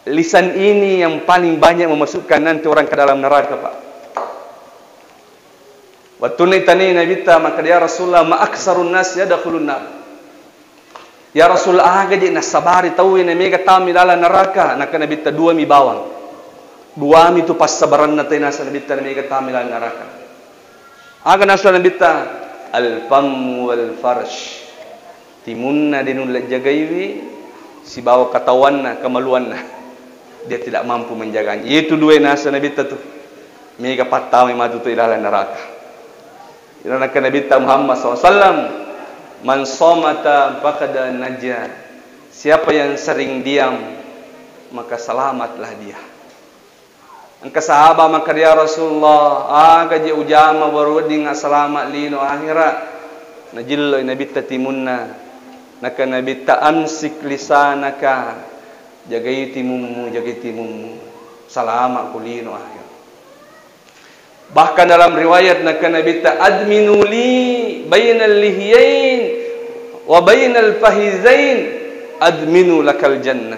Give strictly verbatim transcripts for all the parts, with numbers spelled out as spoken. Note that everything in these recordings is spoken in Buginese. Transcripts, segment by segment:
Lisan ini yang paling banyak memasukkan nanti orang ke dalam neraka, Pak. Wettunna itanai Nabitta, makkeda, "Ya Rasulullah, ma aksarun nas yadkhulun nar?" Ya Rasul, aga je nassabari tauwe na mega tama ilalang neraka? Nakkeda Nabitta, "Duami bawang. Duami tu passabaranna tauwe naseng Nabitta na mega tama ilalang neraka." Aga naseng Nabitta? "Al-fammu wal farj." Timunna de nulle jagaiwi, sibawa katawanna, kemaluanna. Dia tidak mampu menjaganya. Itu dua naseng Nabitta tu. Mega pattamai matu tu ilalang neraka. Ina nakkeda Nabitta Muhammad sallallahu alaihi wasallam, "Man somata faqad naja." Siapa yang sering diam, maka selamatlah dia. Engka sahaba makkeda, "Ya Rasulullah, aga je ujama baru wedding assalama lino akhira?" Najilloi Nabitta timunna. Nakkeda Nabitta, "Amsik lisanaka, jagai timummu, jagai timummu. Salama ko lino akhira." Bahkan dalam riwayat nakkeda Nabitta, "Adminu li bainal lihyain wa bainal fahizain, adminu lakal jannah."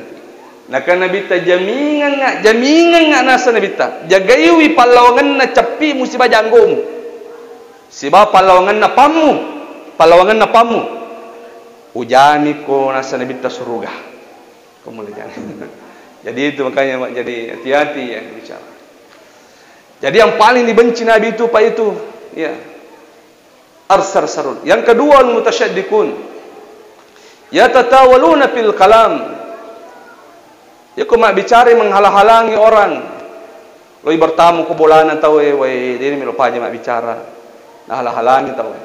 Nakkeda Nabitta, "Jamingengnga, jamingengnga," naseng Nabitta, "jagaiwi pallawangenna cappimu sibawa janggomu, sibawa pallawangenna pammu, pallawangenna pammu. Ujamiko," naseng Nabitta, "suruga." Kemuliaan. Jadi itu makanya, Pak, jadi hati-hati ya bicara. Jadi yang paling dibenci Nabi itu, Pak, itu, ya, arsar sarun. Yang kedua, al-mutasyaddikun. Yatatawaluna fil kalam. Yako mabbicara menghalang-halangi orang. Loi bertamu ko bolana tau e, wae, deni melo paja mabbicara. Nahalang-halangi tau e.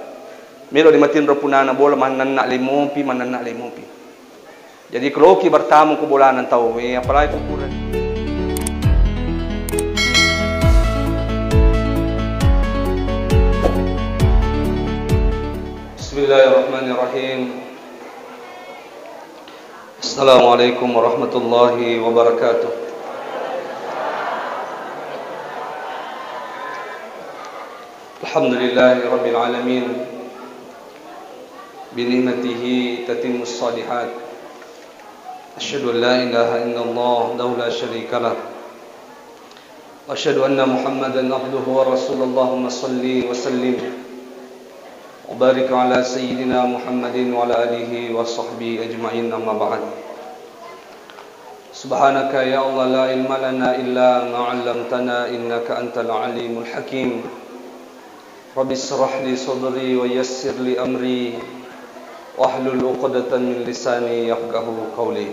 Melo dimatinro punana bola, mannanna lemopi, mannanna lemopi. Jadi, keloki bertamu ko bolana tau e, apalagi kuburan. Bismillahirrahmanirrahim. Assalamualaikum warahmatullahi wabarakatuh. Alhamdulillahi rabbil alamin. Bi ni'matihi tatimmus shalihat. Asyhadu an la ilaha illallah wahdahu la syarika lah. Wa asyhadu anna Muhammadan abduhu wa rasuluh. Allahumma shalli wa sallim wa barik ala sayyidina Muhammadin wa ala alihi wa sahbihi ajma'in, amma ba'd. Subhanaka ya Allah, la ilma lana illa ma 'allamtana, innaka antal alimul hakim. Rabbi israh li sadri wa yassir li amri wahlul 'uqdatan min lisani yafqahu qawli.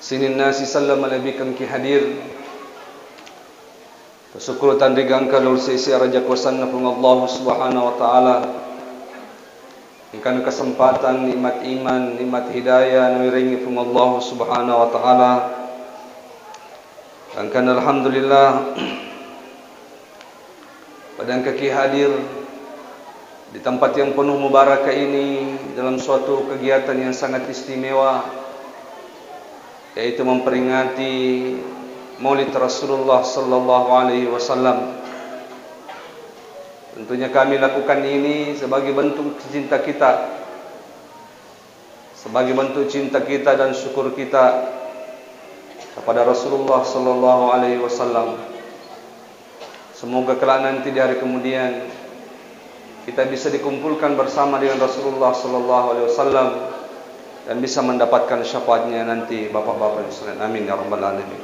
Sininna siselleng malebbi'kengki hadir. Tasukuru tanrigangka lao ri sese araja kuasanna Puang Allah Subhanahu wa Ta'ala. Engkana kesempatan, nikmat iman, nikmat hidayah nawerengngi Puang Allah Subhanahu wa Ta'ala. Engkana alhamdulillah. Pada engkaki hadir di tempat yang penuh mubarakah ini dalam suatu kegiatan yang sangat istimewa, yaitu memperingati Maulid Rasulullah sallallahu alaihi wasallam. Tentunya kami lakukan ini sebagai bentuk cinta kita, sebagai bentuk cinta kita dan syukur kita kepada Rasulullah sallallahu alaihi wasallam. Semoga kelak nanti di hari kemudian kita bisa dikumpulkan bersama dengan Rasulullah sallallahu alaihi wasallam dan bisa mendapatkan syafaatnya nanti, Bapak-bapak sekalian. Amin ya rabbal alamin.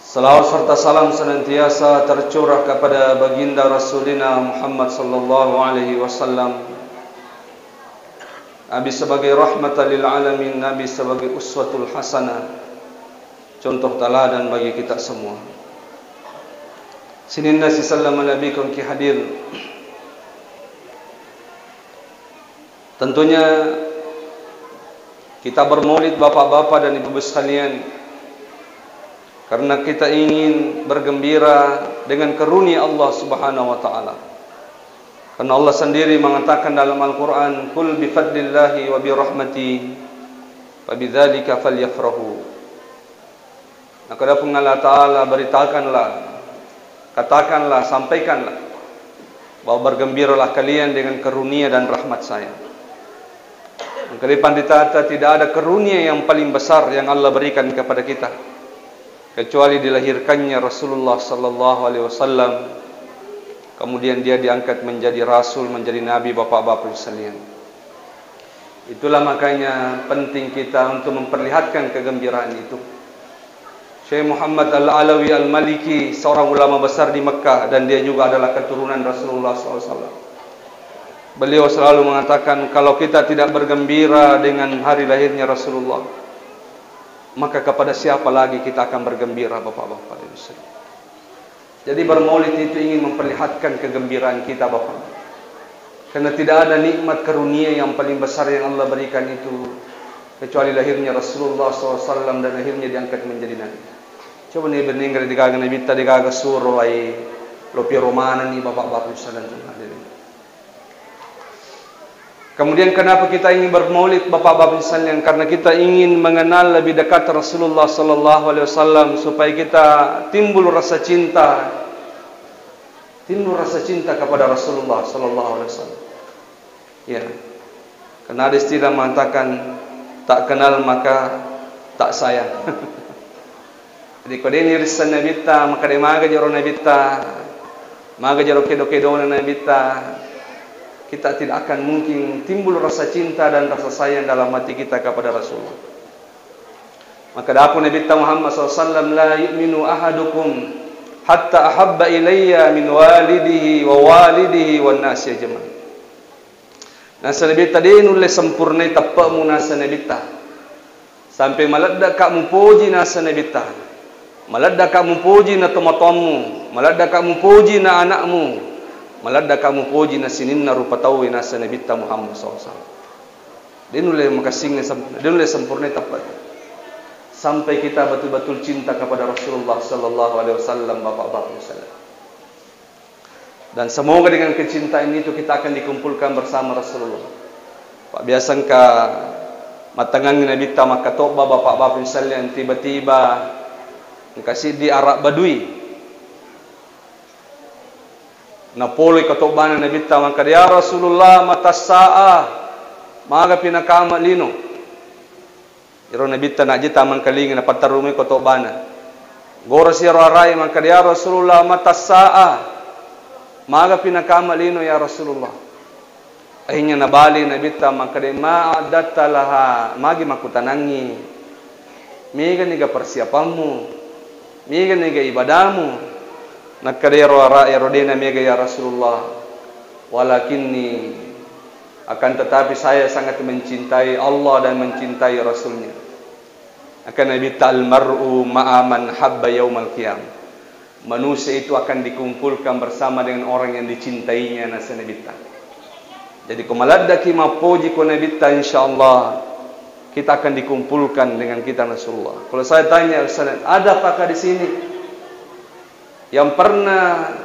Salawat serta salam senantiasa tercurah kepada baginda Rasulina Muhammad sallallahu alaihi wasallam. Nabi sebagai rahmatan lil alamin, Nabi sebagai uswatul hasanah, contoh teladan bagi kita semua. Sininna siselleng malebbi'kengki hadir. Tentunya kita bermaulid, bapak-bapak dan ibu-ibu sekalian, karena kita ingin bergembira dengan karunia Allah Subhanahu wa Ta'ala. Karena Allah sendiri mengatakan dalam Al-Quran, "Qul bi fadlillahi wa bi rahmati, fa bidzalika falyafrahu." Nakkeda Puang Allah Ta'ala, "Beritakanlah, katakanlah, sampaikanlah, bahwa bergembiralah kalian dengan karunia dan rahmat Saya." Kali panditata, tidak ada karunia yang paling besar yang Allah berikan kepada kita kecuali dilahirkannya Rasulullah sallallahu alaihi wasallam, kemudian dia diangkat menjadi rasul, menjadi nabi, bapak-bapak sekalian. Itulah makanya penting kita untuk memperlihatkan kegembiraan itu. Syekh Muhammad Al-Alawi Al-Maliki, seorang ulama besar di Mekah, dan dia juga adalah keturunan Rasulullah sallallahu alaihi wasallam. Beliau selalu mengatakan, kalau kita tidak bergembira dengan hari lahirnya Rasulullah, maka kepada siapa lagi kita akan bergembira, bapak-bapak dan ibu-ibu? Jadi, bermaulid itu ingin memperlihatkan kegembiraan kita, bapak. Karena tidak ada nikmat karunia yang paling besar yang Allah berikan itu kecuali lahirnya Rasulullah sallallahu alaihi wasallam dan akhirnya diangkat menjadi nabi. Coba ni, bening, degaga nabitta, degaga suro ai, lo piaro manenni, bapak-bapak, ibu-ibu, hadirin. Kemudian, kenapa kita ingin bermaulid, bapak-bapak sekalian? Karena kita ingin mengenal lebih dekat Rasulullah sallallahu alaihi wasallam, supaya kita timbul rasa cinta, timbul rasa cinta kepada Rasulullah sallallahu alaihi wasallam. Ya. Karena ada istilah mengatakan, "Tak kenal maka tak sayang." Jadi, ko de' nirisseng nabitta, maka de' maga jero nabitta, maga jero kedo-kedona nabitta, kita tidak akan mungkin timbul rasa cinta dan rasa sayang dalam hati kita kepada Rasulullah. Maka daku Nabitta Muhammad sallallahu alaihi wasallam, "La yu'minu ahadukum hatta ahabba ilayya min walidihi wa walidihi wan nasi ajma'in." Nasa Nabitta, de' nulle sempurnai teppe'mu, nasa Nabitta, sampai maleddaka mupoji, nasa Nabitta, maleddaka mupoji na tomatoammu, maleddaka mupoji na anakmu, maleddaka mupoji na sininna rupa tauwe, nasa Nabitta Muhammad sallallahu alaihi wasallam. De' nulle makassingnge sem-, de' nulle sempurnai teppe'ta sampai kita betul-betul cinta kepada Rasulullah sallallahu alaihi wasallam, bapak-bapak sekalian. Dan semoga dengan kecintaan itu kita akan dikumpulkan bersama Rasulullah. Pak, biasa engka mattengngangngi Nabitta makkatobba, bapak-bapak sekalian, tiba-tiba engka siddi Arab Badui. Napoloi katobbana Nabitta makkeda, "Ya Rasulullah, mata sa'a? Magapi nakama lino?" Iro Nabitta najjita mangkalinga, napattarungi katobbana. Gorosi ero Arae makkeda, "Ya Rasulullah, mata sa'a? Magapi nakama lino, ya Rasulullah?" Akhirnya nabali Nabitta makkeda, "Ma a'datta laha, magi makkutanangngi? Mega niga persiapanmu? Mega niga ibadamu?" Nakkeda ero Ara'e, "Ero de'na mega, ya Rasulullah. Walakinni, akan tetapi saya sangat mencintai Allah dan mencintai Rasulnya." Akan Nabitta, "Al mar'u ma'a man habba yaumal qiyam." Manusia itu akan dikumpulkan bersama dengan orang yang dicintainya, nasa Nabitta. Jadi, ko maleddaki mappoji ko Nabitta, insya Allah kita akan dikumpulkan dengan kita, Rasulullah. Kalau saya tanya, "Ustaz, adapakah di sini yang pernah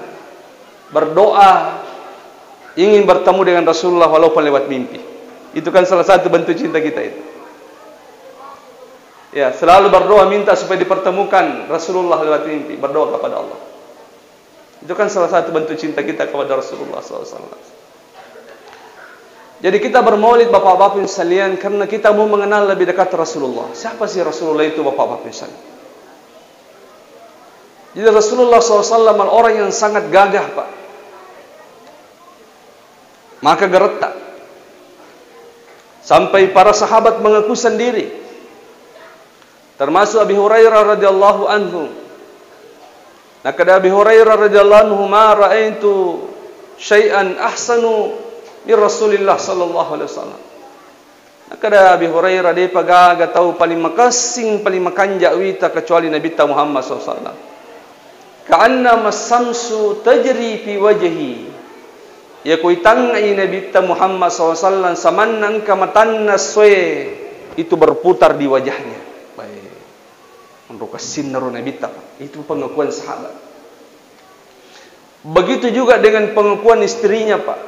berdoa ingin bertemu dengan Rasulullah walaupun lewat mimpi?" Itu kan salah satu bentuk cinta kita itu. Ya, selalu berdoa minta supaya dipertemukan Rasulullah lewat mimpi, berdoa kepada Allah. Itu kan salah satu bentuk cinta kita kepada Rasulullah sallallahu alaihi wasallam. Jadi, kita bermaulid, bapak-bapak sekalian, karena kita mau mengenal lebih dekat Rasulullah. Siapa sih Rasulullah itu, bapak-bapak sekalian? Jadi, Rasulullah sallallahu alaihi wasallam orang yang sangat gagah, Pak. Maka geretta. Sampai para sahabat mengaku sendiri. Termasuk Abi Hurairah radhiyallahu anhu. Nakkeda Abi Hurairah radhiyallahu anhu, "Ma ra'aitu syai'an ahsanu min Rasulillah sallallahu alaihi wasallam." Nakkeda Abi Hurairah, "De'pa gaga tau paling makessing, paling makanja' wita kecuali Nabitta Muhammad sallallahu alaihi wasallam. Ka'annama syamsu tajri fi wajhi." Iya ko itangngai Nabitta Muhammad sallallahu alaihi wasallam, samanna engka matanna essoe itu berputar di wajahnya. Baik. Menro kessinna ro Nabitta, Pak. Itu pengakuan sahabat. Begitu juga dengan pengakuan istrinya, Pak.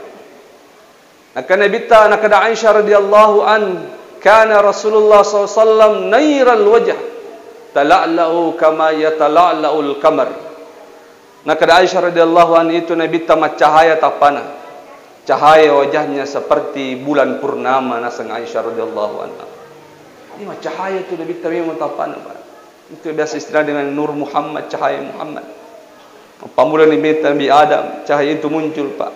Nakkeda Nabitta, nakkeda Aisyah radhiyallahu an, "Kana Rasulullah sallallahu alaihi wasallam nairal wajh, tala'la'u kama yatala'la'ul qamar." Nakkeda Aisyah radhiyallahu an, itu Nabitta maccahaya tappana. Cahaya wajahnya seperti bulan purnama, naseng Aisyah radhiyallahu anha. Ini mah cahaya itu Nabitta memang tappana, Pak. Itu biasa istilah dengan Nur Muhammad, cahaya Muhammad. Pammula Nabi, Nabi Adam, cahaya itu muncul, Pak.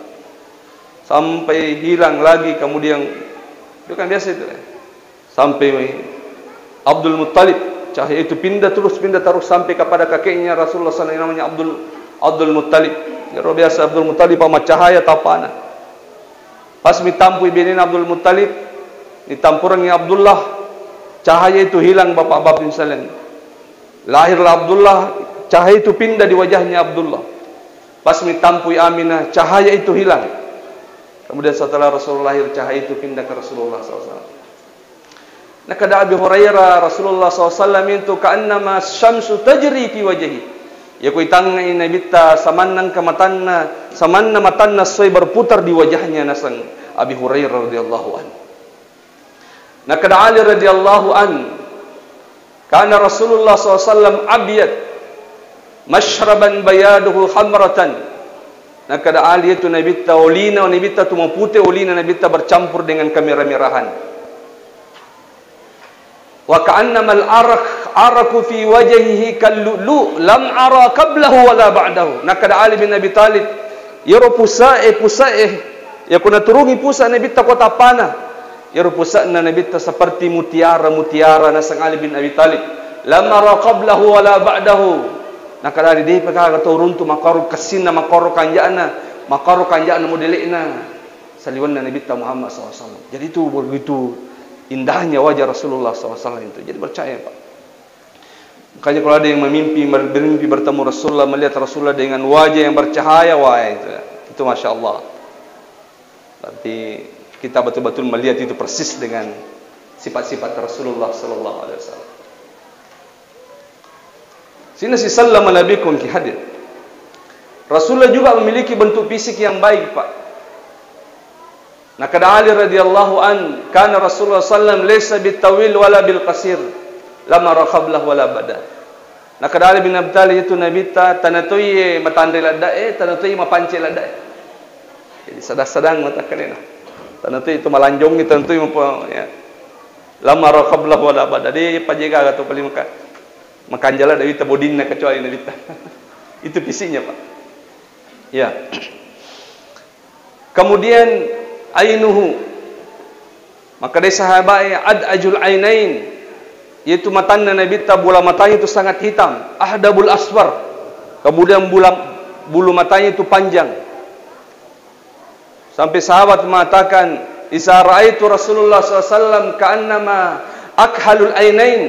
Sampai hilang lagi, kemudian, itu kan biasa itu, ya. Sampai Abdul Muttalib, cahaya itu pindah terus, pindah terus sampai kepada kakeknya Rasulullah sallallahu alaihi wasallam, namanya Abdul, Abdul Muttalib. Ya, luar biasa Abdul Muttalib, ama cahaya tappana. Pas mitampui benena Abdul Muttalib, ditampurangi Abdullah, cahaya itu hilang, bapak-bapak sekalian. Lahirlah Abdullah, cahaya itu pindah di wajahnya Abdullah. Pas mitampui Aminah, cahaya itu hilang. Kemudian setelah Rasulullah lahir, cahaya itu pindah ke Rasulullah sallallahu alaihi wasallam. Nakada Abi Hurairah, Rasulullah sallallahu alaihi wasallam itu, "Ka'annama syamsu tajri fi wajhi." Ya, kuitangngai Nabitta samanna engka matanna, samanna matanna soe berputar di wajahnya, naseng Abi Hurairah radhiyallahu anhu. Nakada Ali radhiyallahu anhu, "Kana Rasulullah sallallahu alaihi wasallam abyad masyraban bayaduhu hamratan." Nakada Ali itu Nabitta olina, Nabitta tu mapute olina, Nabitta bercampur dengan kemerah-merahan. "Wa ka'annamal arak, araku fi wajhihi kal lu'lu, lam ara qablahu wala ba'dahu." Nakada Ali bin Abi Thalib, iyaro pusae, pusae, ya kuna turungi pusa Nabitta ko tappana. Iyaro pusa'na Nabitta seperti mutiara-mutiara, naseng Ali bin Abi Thalib. "Lam ara qablahu wala ba'dahu." Nakada Ali, de'pa gaga tau runtu makkoro kessinna, makkoro kanja'na, makkoro kanja'na modele'na saliwenna Nabitta Muhammad sallallahu alaihi wasallam. Jadi itu begitu indahnya wajah Rasulullah sallallahu alaihi wasallam itu. Jadi percaya, Pak. Makanya kalau ada yang memimpi, bermimpi bertemu Rasulullah, melihat Rasulullah dengan wajah yang bercahaya, wah itu, itu masya Allah. Berarti kita betul-betul melihat itu persis dengan sifat-sifat Rasulullah sallallahu alaihi wasallam. Sina si sallama nabikum ki hadir. Rasulullah juga memiliki bentuk fisik yang baik, Pak. Nakada Ali radhiyallahu an, "Kana Rasulullah sallam laisa bitawil wala bil qasir, lam ara qablah wala ba'da." Nakada Ali bin Abi Thalib, itu Nabitta, tana toiye matanre laddae, tana toiye mapance laddae. Jadi sadang-sadang matakkalena. Tana toiye itu malanjongi, tana toiye mapa-, ya. Lam ara qablah wala ba'da. De' pajega tu paling maka-, makanja ladde Nabitta bodinna kecuali Nabitta. Itu fisiknya, Pak. Ya. Kemudian ainuhu. Makkedai sahabae, "Ad'ajul ainain." Yaitu matanna Nabitta, bola matanya itu sangat hitam. "Ahdabul asfar." Kemudian bula-, bulu matanya itu panjang. Sampai sahabat mengatakan, "Iza ra'aitu Rasulullah sallallahu alaihi wasallam ka'annama akhalul ainain."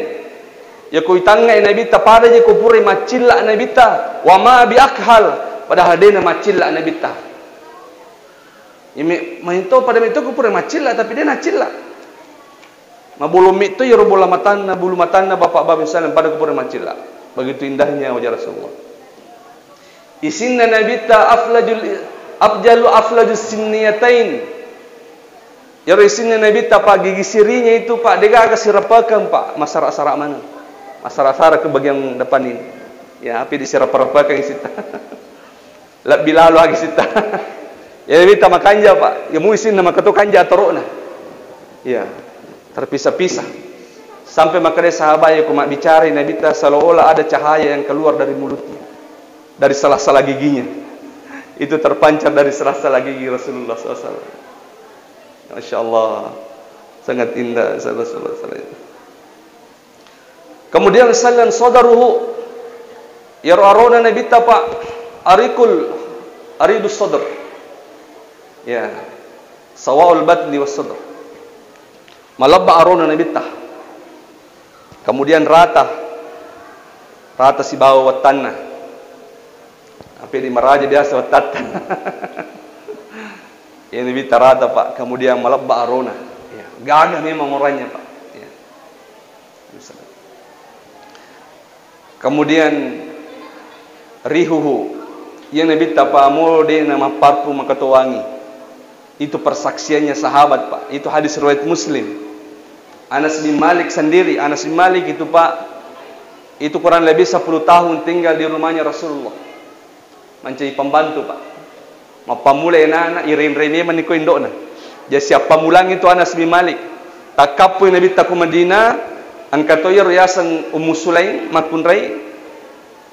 Ya, kuitangngai Nabitta, pada je ko pura maccilla Nabitta, wa ma bi akhal, padahal de'na maccilla Nabitta. Imi, main to pada metto ko pura maccilla, tapi de'na accilla. Mabulu mitto iyaro bola matanna, bulu matanna, bapak-bapak misalnya pada ko pura maccilla. Begitu indahnya wajah Rasulullah. Isinna Nabitta aflajul, afjalu aflajus sinniyatain. Iyaro isinna Nabitta, Pak, gigi sirinya itu, Pak, de'gaga sirapakeng, Pak, masara-sara maneng. Masara-sara ke bagian depan ini. Ya, api disirapa-rapakeng isitta. Lebbi lalo agi isitta. Ya, Nabitta makanja, Pak. Ya, mu isinna makato kanja toro'na. Ya, terpisah-pisah. Sampai makkedai sahabat, ya, ku mabbicarai Nabitta seolah-olah ada cahaya yang keluar dari mulutnya. Dari sela-sela giginya. Itu terpancar dari sela-sela gigi Rasulullah sallallahu alaihi wasallam. Masya Allah. Sangat indah Rasulullah sallallahu alaihi wasallam. Kemudian salian sadaruhu, iyaro arona Nabitta, Pak, arikul, aridus sadr. Ya. Sawaul batni was sadr. Malebba arona Nabitta. Kemudian rata. Rata sibawa wettanna. Tapi di maraja biasa wettatta. Ini Nabitta rata, Pak. Kemudian malebba arona. Ya, gagah memang orangnya, Pak. Ya. Kemudian rihuhu, iya Nabitta, Pak, molo de'na mapparfum makato wangi. Itu persaksiannya sahabat, Pak. Itu hadis riwayat Muslim. Anas bin Malik sendiri, Anas bin Malik itu, Pak, itu kurang lebih sepuluh tahun tinggal di rumahnya Rasulullah. Mancaji pembantu, Pak. Mappammula ana'na, irenreng memang niko indo'na. Jadi siappamulang itu Anas bin Malik. Takkappui Nabitta ko Madinah, engka to iyaro yaseng Ummu Sulaim makkunrai.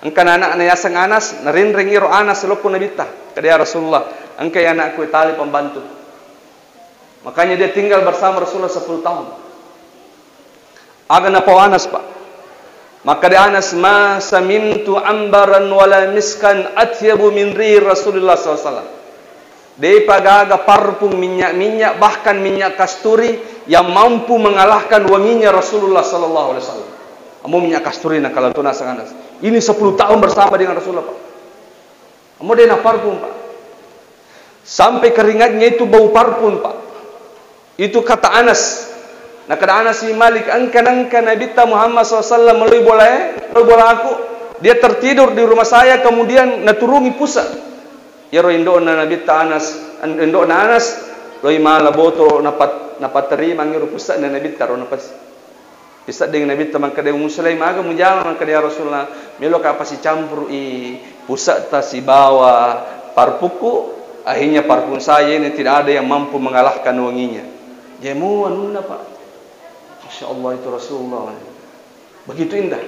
Engka ana'na yaseng Anas, narenreng iro Anas lokko Nabitta. Kada, "Ya Rasulullah, engka anakku tali pembantu." Makanya dia tinggal bersama Rasulullah sepuluh tahun. Aga napau Anas, Pak? Makkeda Anas, "Ma samintu ambaran wala miskan atyabu min rihi Rasulullah sallallahu alaihi wasallam." Depa gaga parfum, minyak-minyak, bahkan minyak kasturi yang mampu mengalahkan wanginya Rasulullah sallallahu alaihi wasallam. Amo minyak kasturi na kalau tuna Anas. Ini sepuluh tahun bersama dengan Rasulullah, Pak. Amo de na parfum, Pak. Sampai keringatnya itu bau parfum, Pak. Itu kata Anas. Nakada Anas bin Malik, "Engka nengka Nabitta Muhammad sallallahu alaihi wasallam meloi bolae, meloi bolaku. Dia tertidur di rumah saya, kemudian naturungi pusa." Iyaro indo'na Nabitta Anas, indo'na Anas, loi mala boto napat-, napaterimang iro pusa'na Nabitta ro napas. Isedding Nabitta makkeda, "Ummu Sulaim, aga mujama?" Makkeda, "Ya Rasulullah, meloka pasicampuru'i pusa'ta sibawa parfumku, akhirnya parfum saya ini tidak ada yang mampu mengalahkan wanginya." Jemu anunna, Pak. Masya Allah, itu Rasulullah. Begitu indah.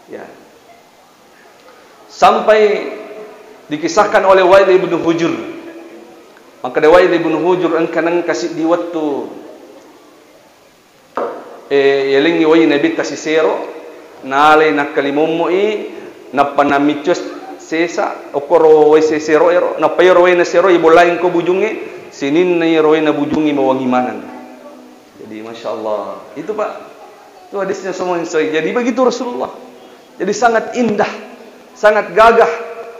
Ya. Sampai dikisahkan oleh Wa'il ibnu Hujur. Makkeda Wa'il ibnu Hujur, engka nengka siddi wettu, eh, yalengngi wai Nabitta sisero, nalai nakkalimommo'i, nappa namicco sesa, okkoro wai sesero ero, nappa iyaro waina sero ibollai engko bujungnge, sininna iyaro waina bujungnge mawangi maneng. Jadi, Masya Allah. Itu, Pak. Itu hadisnya semua yang sahih. Jadi, begitu Rasulullah. Jadi, sangat indah, sangat gagah,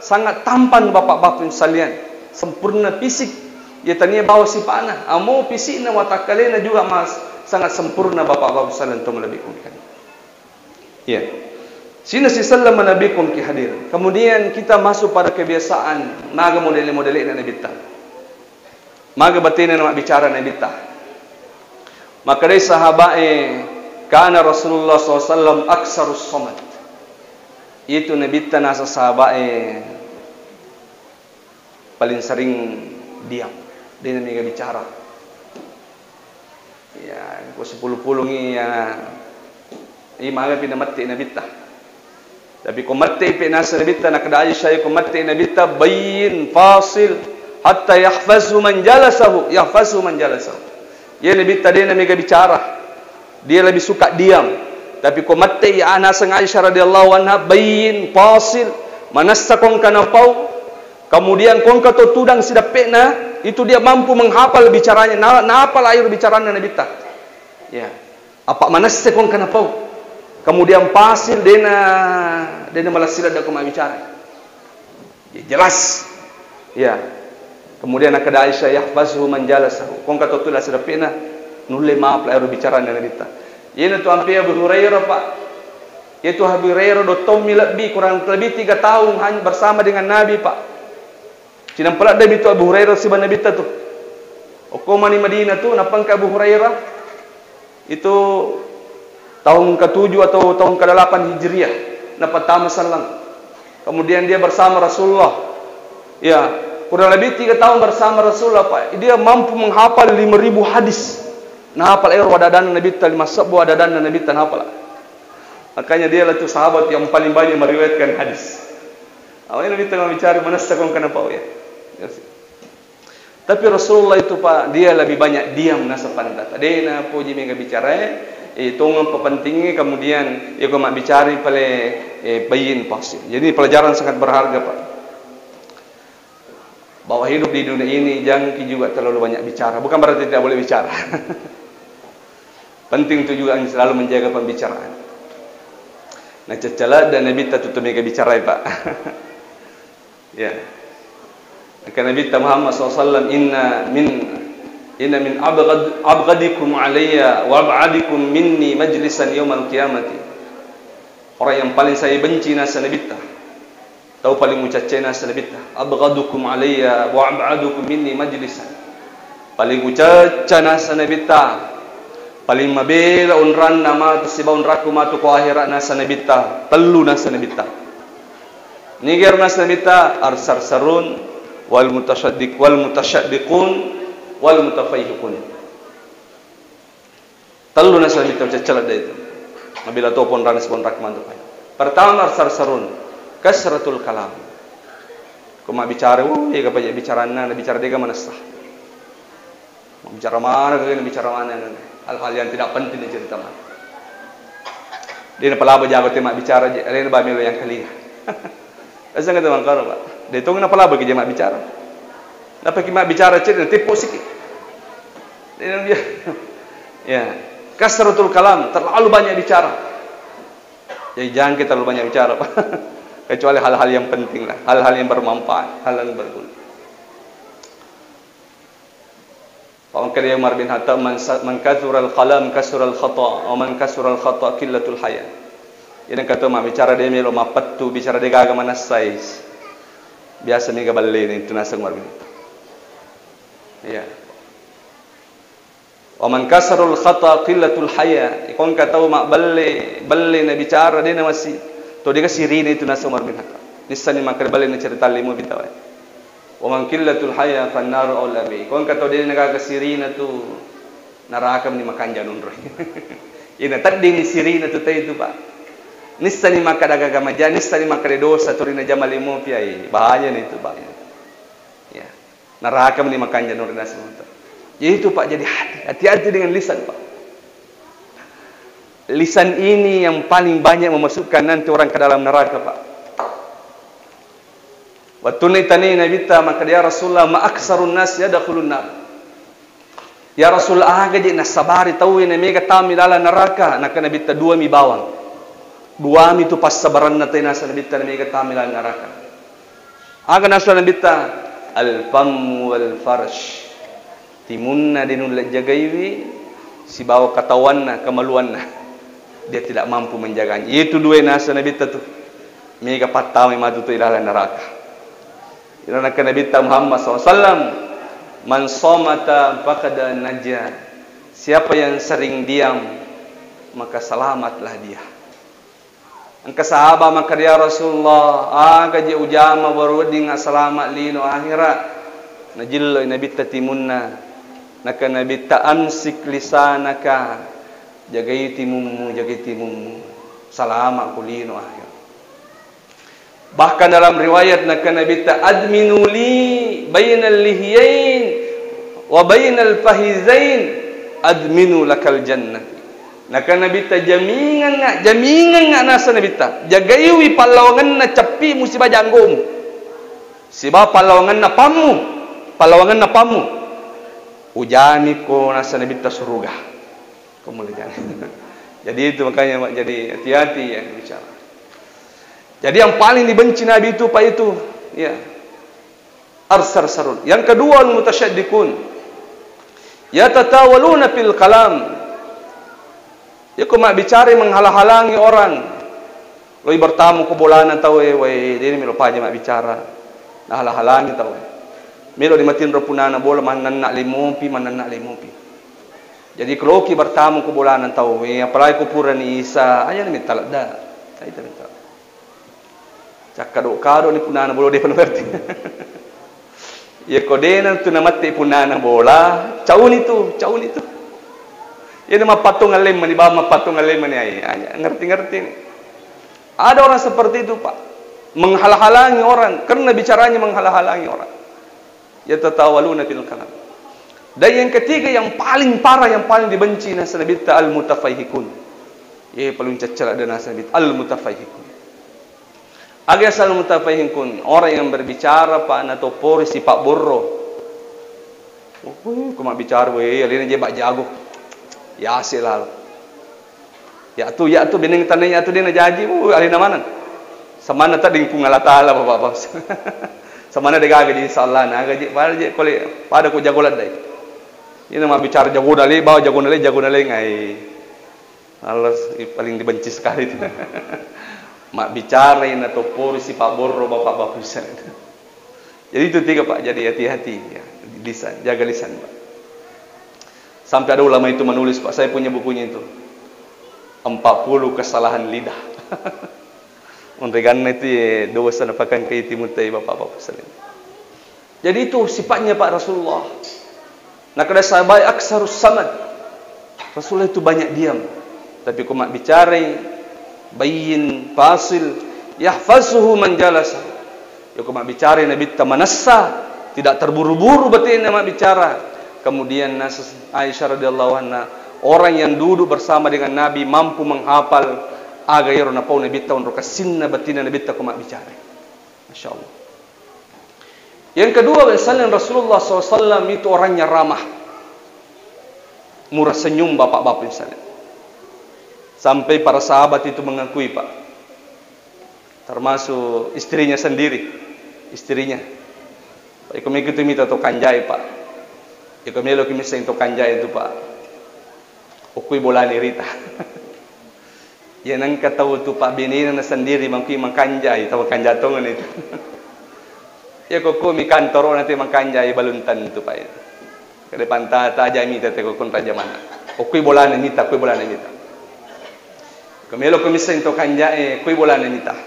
sangat tampan, Bapak-bapak sekalian. Sempurna fisik. Ya, tania bawa sipa'na. Amo fisikna, watakkalena juga, Mas, sangat sempurna, Bapak-bapak sekalian, tong lebih kurang. Iya. Sina sisellama Nabi kongki hadir. Kemudian kita masuk pada kebiasaan, maga modele-modele na Nabitta. Maga batena na mabbicara Nabitta. Makkedai sahaba'e, "Kana Rasulullah sallallahu alaihi wasallam aksarus samat." Itu Nabitta nasa sahaba'e paling sering diam, de na mega bicara. Ya, ko sepuluh-pulungi ya, i maga pi namette Nabitta. Tapi ko mette pe nasa Nabitta, nakeda Aisyah, ko mette Nabitta, bayyin fasil hatta yahfazu man jalasahu, yahfazu man jalasahu. Ya Nabitta de na mega bicara. Dia lebih suka diam. Tapi ko mette ya naseng Aisyah radhiyallahu anha, bayyin fasil, manessa kongka napau, kemudian kongka to tudang sidappe'na, itu dia mampu menghafal bicaranya. Na, nahafal air bicarana Nabitta. Ya. Apa manesse kongka napau. Kemudian fasil de na, de na malassi ladda ko mabbicara. Ya, jelas. Ya. Kemudian nakeda Aisyah, "Yahfazuhu man jalasahu." Kongka to tudang sidappe'na, nulle mapla ero bicarana Nabitta. Iyana tu ampe Abu Hurairah, Pak. Itu Abu Hurairah dua tommi lebbi, kurang lebih tiga tahun hany-, bersama dengan Nabi, Pak. Cinampa ladde mi tu Abu Hurairah siba Nabitta tu. Okko mani Madinah tu, nappa engka Abu Hurairah. Itu tahun ketujuh atau tahun kedelapan Hijriah, napattama selleng. Kemudian dia bersama Rasulullah. Ya, kurang lebih tiga tahun bersama Rasulullah, Pak. Dia mampu menghafal lima ribu hadis. Nahafal ero ada-adanna Nabitta, lima sebbu ada-adanna Nabitta nahafal. Makanya dialah tu sahabat yang paling banyak meriwayatkan hadis. Awalnya Nabitta mabbicara, manessa kongka napau ya. Ya sih. Tapi Rasulullah itu, Pak, dia lebih banyak diam nasa pandatta. De na poji mega bicara, eh, tongeng papentingi, kemudian ya ko mabbicara pale, eh, bayyin fasil. Jadi pelajaran sangat berharga, Pak. Bahwa hidup di dunia ini jangan ki juga terlalu banyak bicara. Bukan berarti tidak boleh bicara. Penting itu juga selalu menjaga pembicaraan. Nah, cecala dan Nabitta tu mega bicara, Pak. Ya. Maka Nabitta Muhammad sallallahu alaihi wasallam, "Inna min, inna min abghad-, abghadikum alayya wa ab'adikum minni majlisan yaumal qiyamati." Orang yang paling saya benci nasa Nabitta. Tau paling ucacca nasa Nabitta. "Abghadukum alayya wa ab'adukum minni majlisan." Paling ucacca nasa Nabitta. Paling mabela onranna matu sibawa onrakku matu ko akhirat nasa Nabitta. Tellu nasa Nabitta. Niga ero nasa Nabitta, arsar sarun, Wal mutasyaddiq, wal mutasyaddiqun, wal mutafaihiqun. Tellu nasaba mitta ucaccaledde itu. Mabela to ponrang siponrak mantu pai. Pertama, arsar-sarun, kasratul kalam. Ko mabbicara, uh, iya kapa je bicaranna, nabicara dega manessa. Mabbicara mana kagana, bicara mana kagana. Hal-hal yang tidak penting dicerita mana. Dia napalaba jago te mabbicara je, alena ba melo yang kelia. Asa kata mangkaro, Pak. Dia tong napalaba ke je mabbicara. Napa ki mabbicara cedde, teppo siki. Dia, dia, ya, kasratul kalam, terlalu banyak bicara. Jadi jangan kita terlalu banyak bicara, Pak. Kecuali hal-hal yang penting lah, hal-hal yang bermanfaat, hal yang berguna. Pak, makkedai Umar bin Khattab, "Man sa-, man kathural kalam kasural khata, wa man kasural khata qillatul haya." Jadi kata mabbicara de melo mappettu, bicara de gaga manessai. Biasa mega ballena itu naseng Umar bin Khattab. Iya. Wa man kasarul khata qillatul haya. Iko engka tau mabbelle, belle na bicara, de na masi-, to de ga sirina itu naseng Umar bin Khattab. Nissani makkeda belle na cerita limu bitawae. Wa man qillatul haya fannaru aula bi. Iko engka tau de na gaga sirina tu naraka mani makanja nonroi. Ina tedding sirina tu tau itu, Pak. Nissani makkeda gaga maja, nissani makkeda dosa, to ri na jama limu piai. Bahaya ni itu, bahaya. Ya. Neraka mani makanja nonroi naseng Umar. Jadi itu, Pak, jadi hati, hati-hati dengan lisan, Pak. Lisan ini yang paling banyak memasukkan nanti orang ke dalam neraka, Pak. Wettunna itani Nabitta, makkeda, "Ya Rasulullah, ma aksarun nas yadkhulun nar?" Ya Rasul, aga je nassabari tauwe na mega tama ilalang neraka? Nakkeda Nabitta, dua mi bawang. Dua mi tu passabaranna tau naseng Nabitta na mega tama ilalang neraka. Aga naseng Nabitta? Al-fammu wal farj. Timunna de nulle jagaiwi, sibawa katawanna, kemaluanna. Dia tidak mampu menjaganya. Itu dua naseng Nabitta tu. Mega pattamai matu tu ilalang neraka. Ina nakkeda Nabitta Muhammad sallallahu alaihi wasallam, "Man somata faqad naja." Siapa yang sering diam, maka selamatlah dia. Engka sahaba makkeda, "Ya Rasulullah, aga je ujama baru wedding asalama lino akhirat?" Najilloi Nabitta timunna. Nakkeda Nabitta, "Amsik lisanaka." Jagai timummu, jagai timummu. Salama ko lino akhirat. Bahkan dalam riwayat nakkeda Nabitta, "Adminu li bainal lihyain wa bainal fahizain, adminu lakal jannah." Nakkeda Nabitta, "Jamingengnga, jamingengnga," naseng Nabitta, "jagaiwi pallawangenna ceppimu siba janggomu, siba pallawangenna pammu, pallawangenna pammu. Ujamiko," naseng Nabitta, "suruga." Kamu jangan. Jadi itu makanya, Pak, jadi hati-hati ya bicara. Jadi yang paling dibenci Nabi itu, Pak, itu, ya, arsar-sarun. Yang kedua, al-mutasyaddiqun. Yatatawaluna fil kalam. Yako mabbicara menghalang-halangi orang. Loi bertamu ko bolana tau e, wai, de ni melo paja mabbicara. Nahalang-halangi tau e. Melo di matinro punana bola, mannanna lemopi, mannanna lemopi. Jadi, ko loki bertamu ko bolana tau e, apalagi ko purani isa, aja ni metta ledda. Aja metta. Cakkado-kado ni punana bola, depa ngerti. Iya, ko dena tu namatti punana bola, cauni tu, cauni tu. Iya, na mappattung allemmani, bawang mappattung allemmani, ai, aja ngerti-ngerti ni. Ada orang seperti itu, Pak. Menghalang-halangi orang, karena bicaranya menghalang-halangi orang. Yatatawaluna fil kalam. Dan yang ketiga, yang paling parah, yang paling dibenci naseng Nabitta, al-mutafaihikun. Ye, paling cecela de naseng Nabitta, al-mutafaihikun. Aga yaseng al-mutafaihikun? Orang yang berbicara, Pak, natoppori sipa borro. Oh, ko mabbicara, we, alena je bak jago. Yase lalo. Yatu, yatu, beneng tanai yatu de najaji, uh, alena maneng. Samanna tedding Puang Allah Taala, Bapak, Bapak. Samanna de gaga di insya Allah, na gaji, pada je, kole, pada ko jago laddai. Ini mabbicara jago dale, bawa jago dale, jago dale ngai. Allah, paling dibenci sekali itu. Mabbicara ina toppori sipa borro, Bapak, Bapak. Jadi itu tiga, Pak. Jadi hati-hati, ya. Lisan, jaga lisan, Pak. Sampai ada ulama itu menulis, Pak, saya punya bukunya itu. Empat puluh kesalahan lidah. Onreganna itu, ya, dosa napakangkai timutta, ya, Bapak-bapak sekalian. Jadi itu sifatnya Pak Rasulullah. Nakkeda sahabat, "Aksarus samad." Rasulullah itu banyak diam. Tapi ko mabbicarai, bayyin, fasil, yahfazuhu man jalasa. Ya ko mabbicarai Nabitta manessa, tidak terburu-buru batinna mabbicara. Kemudian nas-, Aisyah radhiyallahu anha, orang yang duduk bersama dengan Nabi mampu menghafal aga ero napau Nabitta, onro kessinna batinna Nabitta ko mabbicarai. Masya Allah. Yang kedua, misalnya Rasulullah sallallahu alaihi wasallam itu orangnya ramah, murah senyum, bapak-bapak, misalnya. Sampai para sahabat itu mengakui, Pak. Termasuk istrinya sendiri. Istrinya. "Iko meki tu mita to kanjai, Pak. Iko melo ki misseng to kanjai itu, Pak. Okui bolani rita." Ya nengka tau tu, Pak, benena na sendiri mangkui makanjai, tau kanja tongeng itu. Ya ko kumi kantoro na te makanjai baluntan tu, Pak, itu. Kade pantata aja mita te ko kun raja mana. Okui bolana mita, okui bolana mita. Ko melo ko misseng to kanjae, okui bolana mita.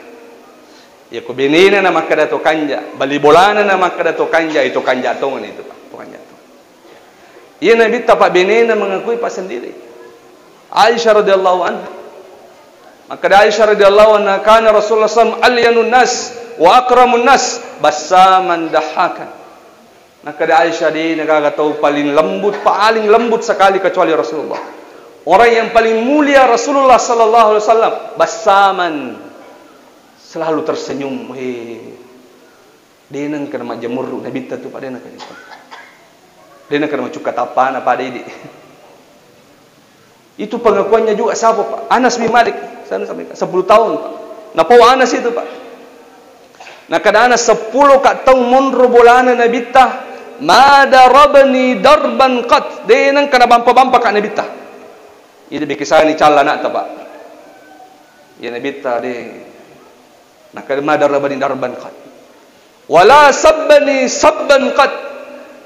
Ya ko benena na makkeda to kanja, bali bolana na makkeda to kanja, itu kanja tongeng itu, Pak, to kanja tongeng. Iya Nabitta, Pak, benena mengakui, Pak, sendiri. Aisyah radhiyallahu anha. Makkeda Aisyah radhiyallahu anha, "Kana Rasulullah sallallahu alaihi wasallam alyanun nas wa akramun nas, bassaman dahakan." Makkeda Aisyah, de nagaga tau paling lembut, paling lembut sekali kecuali Rasulullah. Orang yang paling mulia Rasulullah sallallahu alaihi wasallam, bassaman, selalu tersenyum. Weh. De nengka na majjemurru Nabitta tu, Pak, de nengka. De nengka na macukka tappana pada idi. Itu pengakuannya juga siapa, Pak? Anas bin Malik. Sana sampai sepuluh tahun, Pak. Napau Anas itu, Pak. Nakkeda Anas, seppulo ka taung monro bolana Nabitta, ma darabani darban qat. De nengka na bampa-bampa ka Nabitta. Idi bikisani calla anakta, Pak. Ya Nabitta de. Nakkeda ma darabani darban qat. Wala sabbani sabban qat.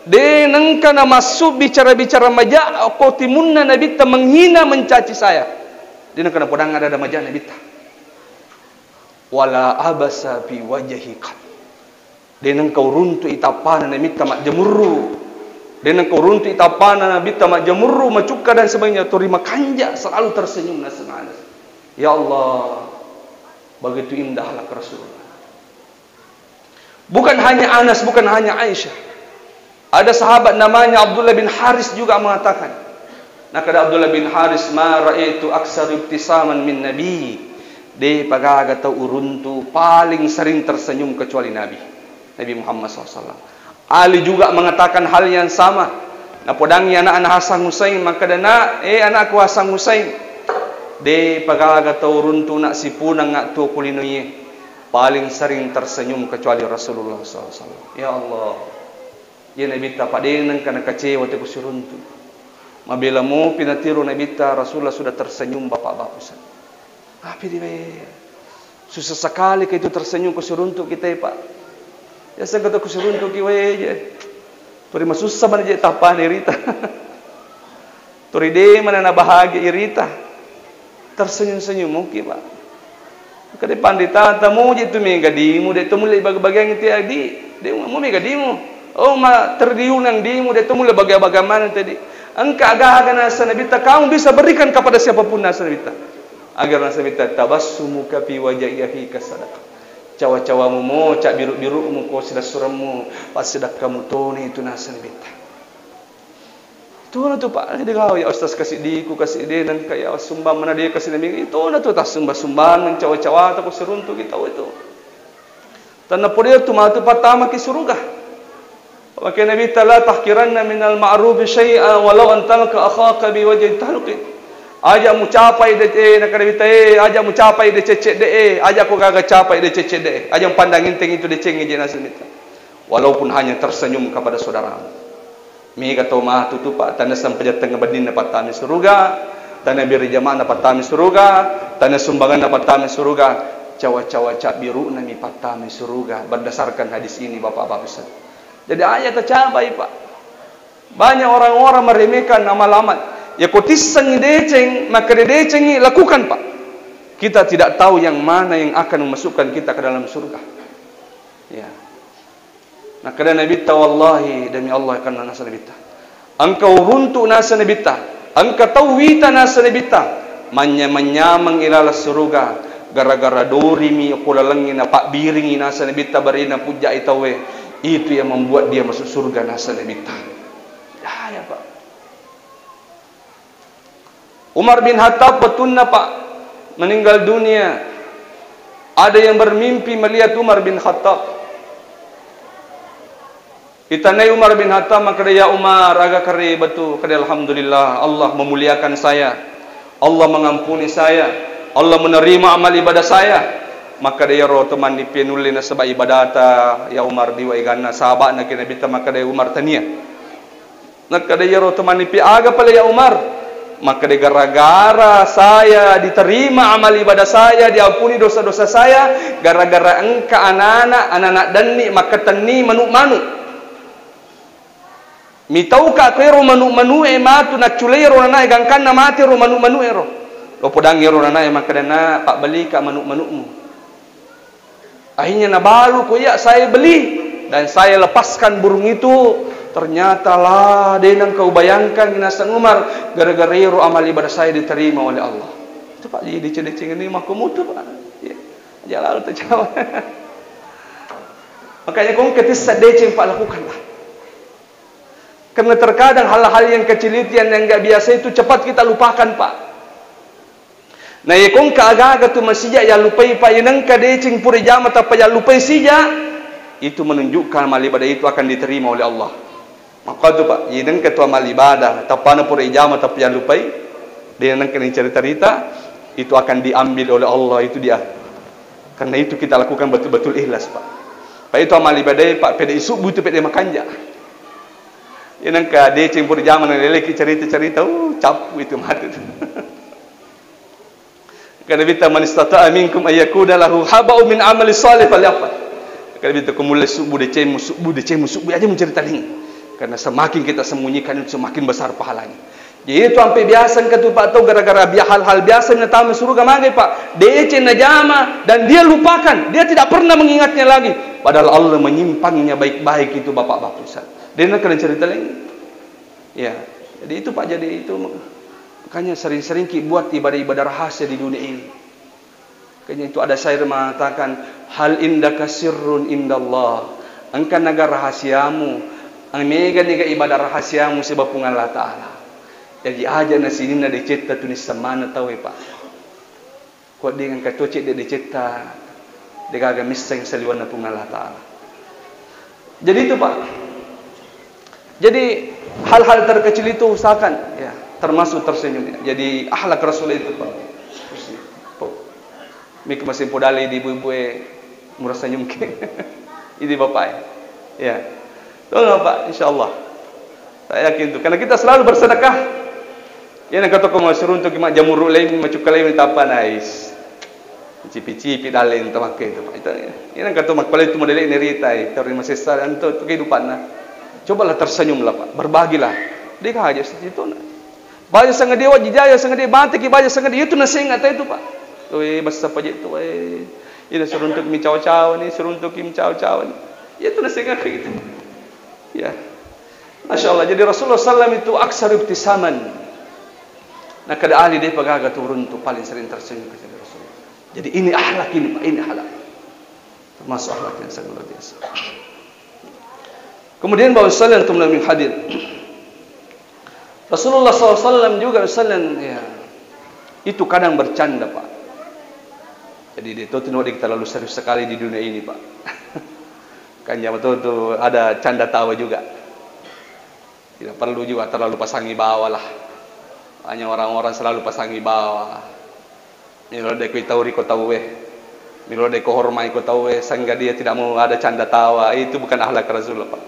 De nengka na massu bicara-bicara maja ko timunna Nabitta, menghina, mencaci saya. De nengka na podang ada-ada maja Nabitta. Wala abasa fi wajhi qat. De nengka uruntu'i tappana Nabitta majjemurru. De nengka uruntu'i tappana Nabitta majjemurru, macukka dan sebagainya, tori makanja, selalu tersenyum naseng Anas. Ya Allah, begitu indah akhlak Rasulullah. Bukan hanya Anas, bukan hanya Aisyah. Ada sahabat namanya Abdullah bin Haris juga mengatakan, nakkeda Abdullah bin Haris, "Ma ra'aitu aksar ibtisaman min nabi." De pagaga tau uruntu paling sering tersenyum kecuali Nabi, Nabi Muhammad sallallahu alaihi wasallam. Ali juga mengatakan hal yang sama. Napodangi anakna Hasan Husain, makkeda, "Nak, eh, anakku Hasan Husain, de pagaga tau uruntu nak sipunang attu ko linoe paling sering tersenyum kecuali Rasulullah sallallahu alaihi wasallam." Ya Allah. Iya Nabitta, Pak, de nengka na kecewa te ko siruntu. Mabela mopi natiru Nabitta, Rasulullah sudah tersenyum, bapak-bapak. Apa di wae? Susah sekali ke itu tersenyum ko siruntu kita, Pak. Ya, saya kata ko siruntu ki wae je. Tori masussa mana je tappana rita. Tori de mana na bahagia irita. Tersenyum-senyum muki, Pak. Kade pandita, tamu je tu mega dimu, de tu mulle bagi-bagiang ti adi. De mu mega dimu. Oh, ma terdiunang dimu, de tu mulle bagi-bagiang mana tadi. Engka aga-aga nasa Nabitta, kamu bisa berikan kepada siapapun nasa Nabitta. Agar nasa Nabitta, tabassumuka fi wajhi akhika sadaqah. Cawa-cawamu mo, cabbiru-birumu ko silessuremmu, passidakkamu toni itu nasa Nabitta. Tona tu, Pak, de gawe ya Ustaz, kasiddiku, kasidde nengka ya sumbang mana de kasidde mega. Tona tu tassumba-sumbang, cawa-cawa ta ko siruntu kita itu. Tanna pole tu matu pertama ki suruga. Maka Nabitta, "La tahqiranna minal ma'rufi syai'a walau an talqa akhaka bi wajhin talqin." Aja mucapai de, eh, nakkeda Nabitta, eh, aja mucapai de cecce de, eh, aja ko gaga capai de cecce de, eh. Aja pandang enteng itu deceng je nasa Nabitta. Walaupun hanya tersenyum kepada saudaramu. Mega tau matu tu, Pak, tanna sempajang tengnga benninna pattama suruga, tanna bere jama'na pattama suruga, tanna sumbanganna pattama suruga, cawa-cawa cabbiru'na mi pattama suruga, berdasarkan hadis ini, Bapak-bapak Ustaz. Jadi aja tacapai, Pak. Banyak orang-orang meremehkan amal-amal. Ya ko tissengi deceng, maka decengi lakukan, Pak. Kita tidak tahu yang mana yang akan memasukkan kita ke dalam surga. Ya. Nakkeda Nabitta, "Wallahi, demi Allah," kanna nasa Nabitta, "engka uruntu nasa Nabitta, engka tau wita nasa Nabitta, manynyameng-nyameng ilalang suruga, gara-gara dorimi ko lalengngi napabbiringi nasa Nabitta, barina pujjai tauwe, itu yang membuat dia masuk surga nasa Nabitta." Ya, ya, Pak. Umar bin Khattab, wettunna, Pak, meninggal dunia, ada yang bermimpi melihat Umar bin Khattab. Itannai Umar bin Khattab, makkeda, "Ya Umar, aga kare batu?" Kade, "Alhamdulillah, Allah memuliakan saya. Allah mengampuni saya. Allah menerima amal ibadah saya." Makkeda, "Iyaro to mannipi nulle nasaba ibadata, ya Umar, di waeganna sahaba'na ki Nabitta." Makkeda Umar, "Tania." Nakkeda, "Iyaro to mannipi aga pale, ya Umar?" Makkeda, "Gara-gara saya diterima amal ibadah saya, diampuni dosa-dosa saya, gara-gara engka anana, anana denni makkatenni manu-manu. Mitauka ko ero manu-manu e matu, nacculei ero nanae, gangkanna mate ero manu-manu ero." Lo podangi ero nanae, makkeda, "Na, pabbalika manu-manumu." Akhirnya nabalu ko iya, saya beli dan saya lepaskan burung itu. Ternyata lah, de nengka ubayangkan naseng Umar, gara-gara ero amal ibadah saya diterima oleh Allah. Itu, Pak, jadi deceng-deceng ini mako mutu, Pak. Ya, aja lalu terjawab. Makanya kong ketissa deceng, Pak, lakukanlah. Karena terkadang hal-hal yang kecil itu, yang, yang nggak biasa itu cepat kita lupakan, Pak. Na, iya kongka aga-aga tu masija yallupai, Pak, iya nengka deceng pura ijama tappa yallupai sija, itu menunjukkan amal ibadah itu akan diterima oleh Allah. Maka tu, Pak, iya nengka tu amal ibadah tappana pura ijama tappa yallupai, de nengka ni cerita-cerita, itu akan diambil oleh Allah itu dia. Karena itu kita lakukan betul-betul ikhlas, Pak. Pak, itu amal ibadah, Pak, pede isubbu itu pede makanja. Iya nengka deceng pura ijama na leleki cerita-cerita, uh, cappu itu mati tu. Kata Nabitta, "Man istata'a minkum ayyakuna lahu haba'u min amali salih falyaf'al." Kata Nabitta, "Ko mulle subbu decemu, subbu decemu, subbu aja mencerita lagi." Karena semakin kita sembunyikan, itu semakin besar pahalanya. Jadi itu sampai biasa engka tu, Pak, tau gara-gara bia-, hal-hal biasa natama suruga, magai, Pak, deceng najama dan dia lupakan, dia tidak pernah mengingatnya lagi. Padahal Allah menyimpangnya baik-baik itu, Bapak-bapak, Ustaz. Dia nak kena cerita lagi. Ya, jadi itu, Pak, jadi itu makanya sering-sering ki buat ibadah-ibadah rahasia di dunia ini. Makanya itu ada syair mengatakan, "Hal indaka sirrun indallah?" Engka naga rahasiamu, mega niga ibadah rahasiamu siba Puang Allah Ta'ala. Jadi aja na sininna decetta tuni semana tau e, Pak. Ko wedding engka to cedde decetta, degaga misseng saliwenna Puang Allah Ta'ala. Jadi itu, Pak. Jadi hal-hal terkecil itu usahakan, ya, termasuk tersenyum, ya. Jadi akhlak Rasul itu, Pak. Mika masih podali di ibu-ibu e murah senyum ke. Ini Bapak e. Ya. Tolong, Pak, insya Allah. Saya yakin itu. Karena kita selalu bersedekah. Iya nengka to ko masuruntuki majjamuru laing, macukka laing, tappa nais. Cipi-cipi dalle to makke itu, Pak. Itu, iya nengka to makkole tu modele nerita e, terima sessa anto tu kehidupanna. Cobalah tersenyumlah, Pak. Berbagilah. Dega aja situ na. Baja sangadie wajji jaya sangadie, mateki baja sangadie, itu nasenga ta itu, Pak. Toe bessa paje tu, eh. Ina suruntuk mi cawa-cawa ni, suruntuk mi cawa-cawa ni. Itu nasenga kayak gitu. Ya. Masya Allah, jadi Rasulullah sallam itu aksar ibtisaman. Nah, kada ahli dia pagaga turun tu paling sering tersenyum kata Rasulullah. Jadi ini akhlak ini, Pak, ini akhlak. Termasuk akhlak yang sangat luar biasa. Kemudian bahwa sallam tumla min hadir. Rasulullah sallallahu alaihi wasallam juga sallam, ya, itu kadang bercanda, Pak. Jadi dia itu tidak terlalu serius sekali di dunia ini, Pak. Kan zaman itu, itu ada canda tawa juga. Tidak perlu juga terlalu pasangi bawa lah. Hanya orang-orang selalu pasangi bawa. Melo de ko itauri ko tauwe. Melo de ko hormai ko tauwe, sehingga dia tidak mau ada canda tawa. Itu bukan akhlak Rasul, Pak.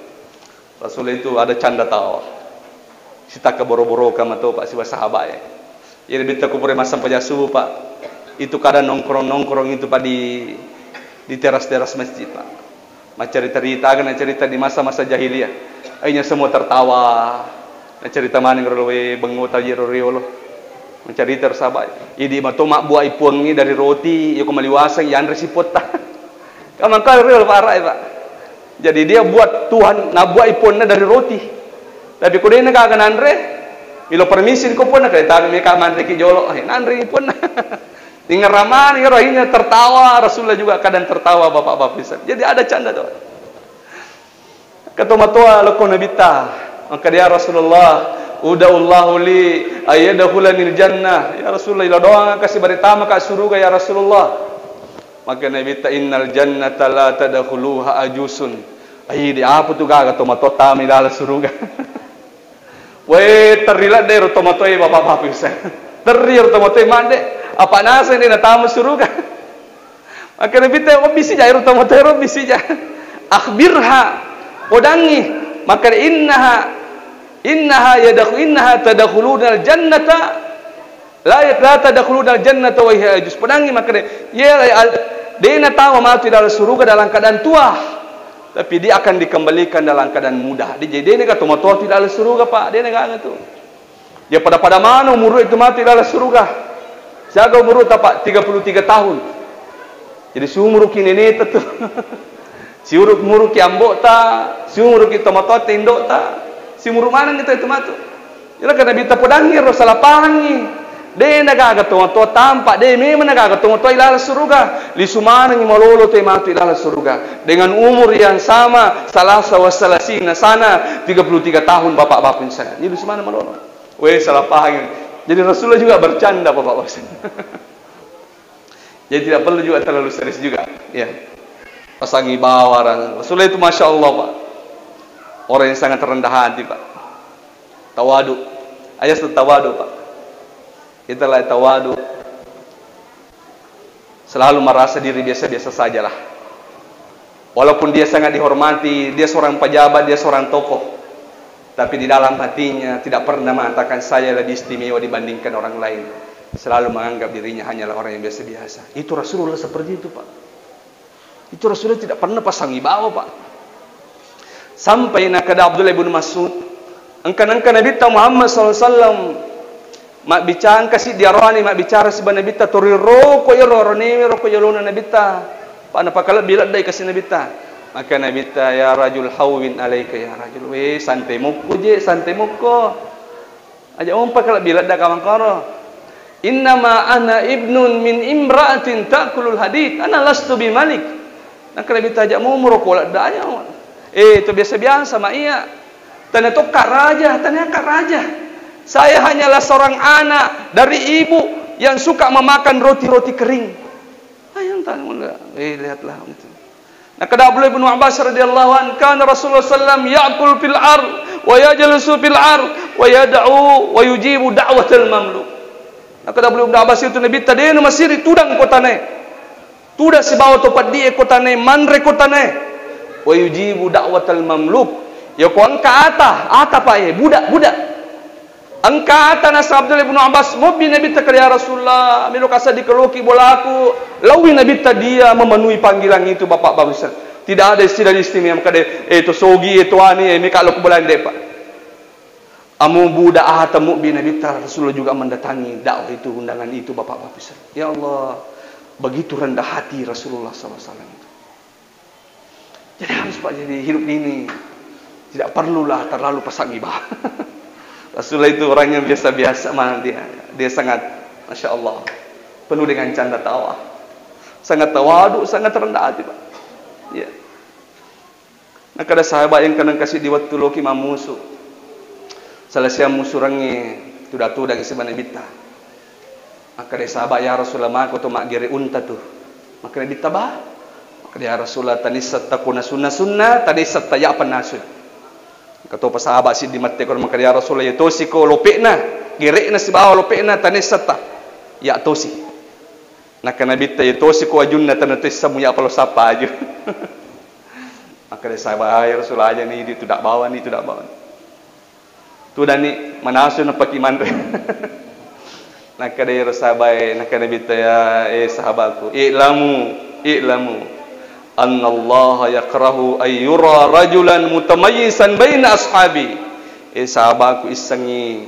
Rasul itu ada canda tawa. Sitaka boro-boro kama to, Pak, siwa sahabat ya. Jadi betta ko pura massempajang subuh, Pak. Itu kadang nongkrong-nongkrong itu, Pak, di, di teras-teras masjid, Pak. Maccarita-rita, aga nacarita di masa-masa jahiliyah. Akhirnya semua tertawa. Nacarita maneng ro, "We, bengo taji ro riolo." Nacarita ro sahabat. Idi mato mabbuai puangngi dari roti, yoko maliwaseng, yanre sipotta. Kamangkal riolo, Pak, arak, Pak. Jadi dia buat Tuhan, nabbuai ponna dari roti. Tapi ko de'na gaga nanre, milo permisi ko ponna, kale tabe meka manreki jolo, eh, nanre ponna. Ingerramani ero akhirnya tertawa, Rasulullah juga kadang tertawa, bapak-bapak bisa. Jadi ada canda tuh. Katomatoa lokko Nabitta, maka dia Rasulullah, "Uda'ullahu li ayyadkhulanil jannah." Ya Rasulullah, ila doang kasi bari tama ka suruga ya Rasulullah. Maka Nabitta, "Innal jannata la tadkhuluha ajusun." Ai, di apa tu gaga tomatoa tama ilalang suruga? Weh, terri ladde ro tomatoe, bapak-bapak bisa. Terri ro tomatoe madde. Apa naseng de natama suruga? Maka Nabitta, "Wabbi sija ero tomatoe, wabbi sija. Akhbirha, podangi." Maka innaha, innaha yadakhu, innaha tadkhulunal jannata la, la tadkhulunal jannata wa hiya ajuz. Podangi maka de, ye al-, de natama matu dalam suruga dalam keadaan tua. Tapi dia akan dikembalikan dalam keadaan muda. Dia jadi de naga tomatoa tu dalam suruga, Pak. De naga tu. Ya pada-pada mana umur itu matu ilalang suruga. Siaga umur ta, Pak? Tiga puluh tiga tahun. Jadi siumuruki neneta tu. Siumuruki ambo'ta, siumuruki tomatoatta indo'ta. Siumuru maneng itu, itu matu. Ila ka Nabitta, podangi ro, salah pahangi. De nagaga tomatoa tampak, de memang nagaga tomatoa ilalang suruga. Lisu manengi malolo te matu ilalang suruga. Dengan umur yang sama, salasa wa salasina sana, tiga puluh tiga tahun bapak-bapak sana. Ini lisu maneng malolo. Weh, salah paham. Jadi Rasulullah juga bercanda, Bapak Bapak. Jadi tidak perlu juga terlalu serius juga, ya. Pasangi bawa orang. Rasulullah itu masya Allah, Pak. Orang yang sangat rendah hati, Pak. Tawadu. Ayat tawadu, Pak. Itulah tawadu. Selalu merasa diri biasa-biasa sajalah. Walaupun dia sangat dihormati, dia seorang pejabat, dia seorang tokoh, tapi di dalam hatinya tidak pernah mengatakan, "Saya lebih istimewa dibandingkan orang lain." Selalu menganggap dirinya hanyalah orang yang biasa-biasa. Itu Rasulullah seperti itu, Pak. Itu Rasulullah tidak pernah pasang wibawa, Pak. Sampai nakada Abdullah ibnu Mas'ud, engka-, engka Nabitta Muhammad sallallahu alaihi wasallam mabbicara, engka siddi aroane mabbicara siba Nabitta, tori roko iyaro aronewe, roko yolona Nabitta. Pa napakalebbi ledde kasi Nabitta. Maka Nabitta, "Ya rajul, hawwin alaika ya rajul." Weh, santai mokko je, santai mokko. Aja umpa kalebbi ledde kamangkoro. "Innama ana ibnun min imra'atin ta'kulul hadid. Ana lastu bimalik." Nangka Nabitta, "Aja mumuro ko ledde aja." Eh, itu biasa-biasa ma iya. Tania tokka raja, taniaka raja. Saya hanyalah seorang anak dari ibu yang suka memakan roti-roti kering. Ayo, entah, eh, lihatlah gitu. Nah, kada Abdullah bin Abbas radhiyallahu anhu, kana Rasulullah sallam ya'kul fil ard wa yajlisu fil ard wa yad'u wa yujibu da'watal mamluk. Nah, kada Abdullah bin Abbas itu Nabitta de namasiri tudang ko tanae. Tudang sibawa to peddie ko tanae, manre ko tanae. Wa yujibu da'watal mamluk. Ya ko engka ata, ata pa e, budak, budak. Engka ata nasaba Abdullah bin Abbas, mobbi Nabitta kada, "Ya Rasulullah, melo ka seddi kaloki bolaku." Laowi Nabitta dia memenuhi panggilan itu, Bapak Bapak Ibu. Tidak ada istilah istimewa kada, eh, to sogi, eh, to ani, eh, meka lo ko bolana, de, Pak. Amu budak ata mobbi Nabitta, Rasulullah juga mendatangi dakwah itu, undangan itu, Bapak Bapak Ibu. Ya Allah, begitu rendah hati Rasulullah sallallahu alaihi wasallam itu. Jadi harus, Pak, jadi hidup ini tidak perlulah terlalu pasang gibah. Rasulullah itu orang yang biasa-biasa mah dia. Dia sangat, masya Allah, penuh dengan canda tawa. Sangat tawadu, sangat rendah hati, Pak. Ya. Nah, kada sahabat yang kenang kasih di waktu loki mamusu. Salah siang musurangi tuda-tuda ke sebenarnya bita. Makkeda sahabat, "Ya Rasulullah, mako to maggere unta tu?" Makkeda Nabitta, "Ba." Makkeda, "Ya Rasulullah, tanissetta ko nasunna-sunna, tanissetta ya pennasu." Engka topa sahabat siddi matteko, makkeda, "Ya Rasulullah, ya tosi ko lope'na, gere'na sibawa lope'na tanissetta ya tosi." Nakkeda Nabitta, "Ya tosi ko ajunna, tanatessamu ya palo sappa aju." Makkeda sahabat, "Ah, ya Rasulullah, aja ni, itu dak bawa ni, itu dak bawa ni." Tudani manasu napaki manre. Nakkeda ero sahabae, nakkeda Nabitta, "Ya, eh, sahabatku, i'lamu, i'lamu annallaha yakrahu ayyura rajulan mutamayyisan baina ashabi." Eh, sahabatku, issengi,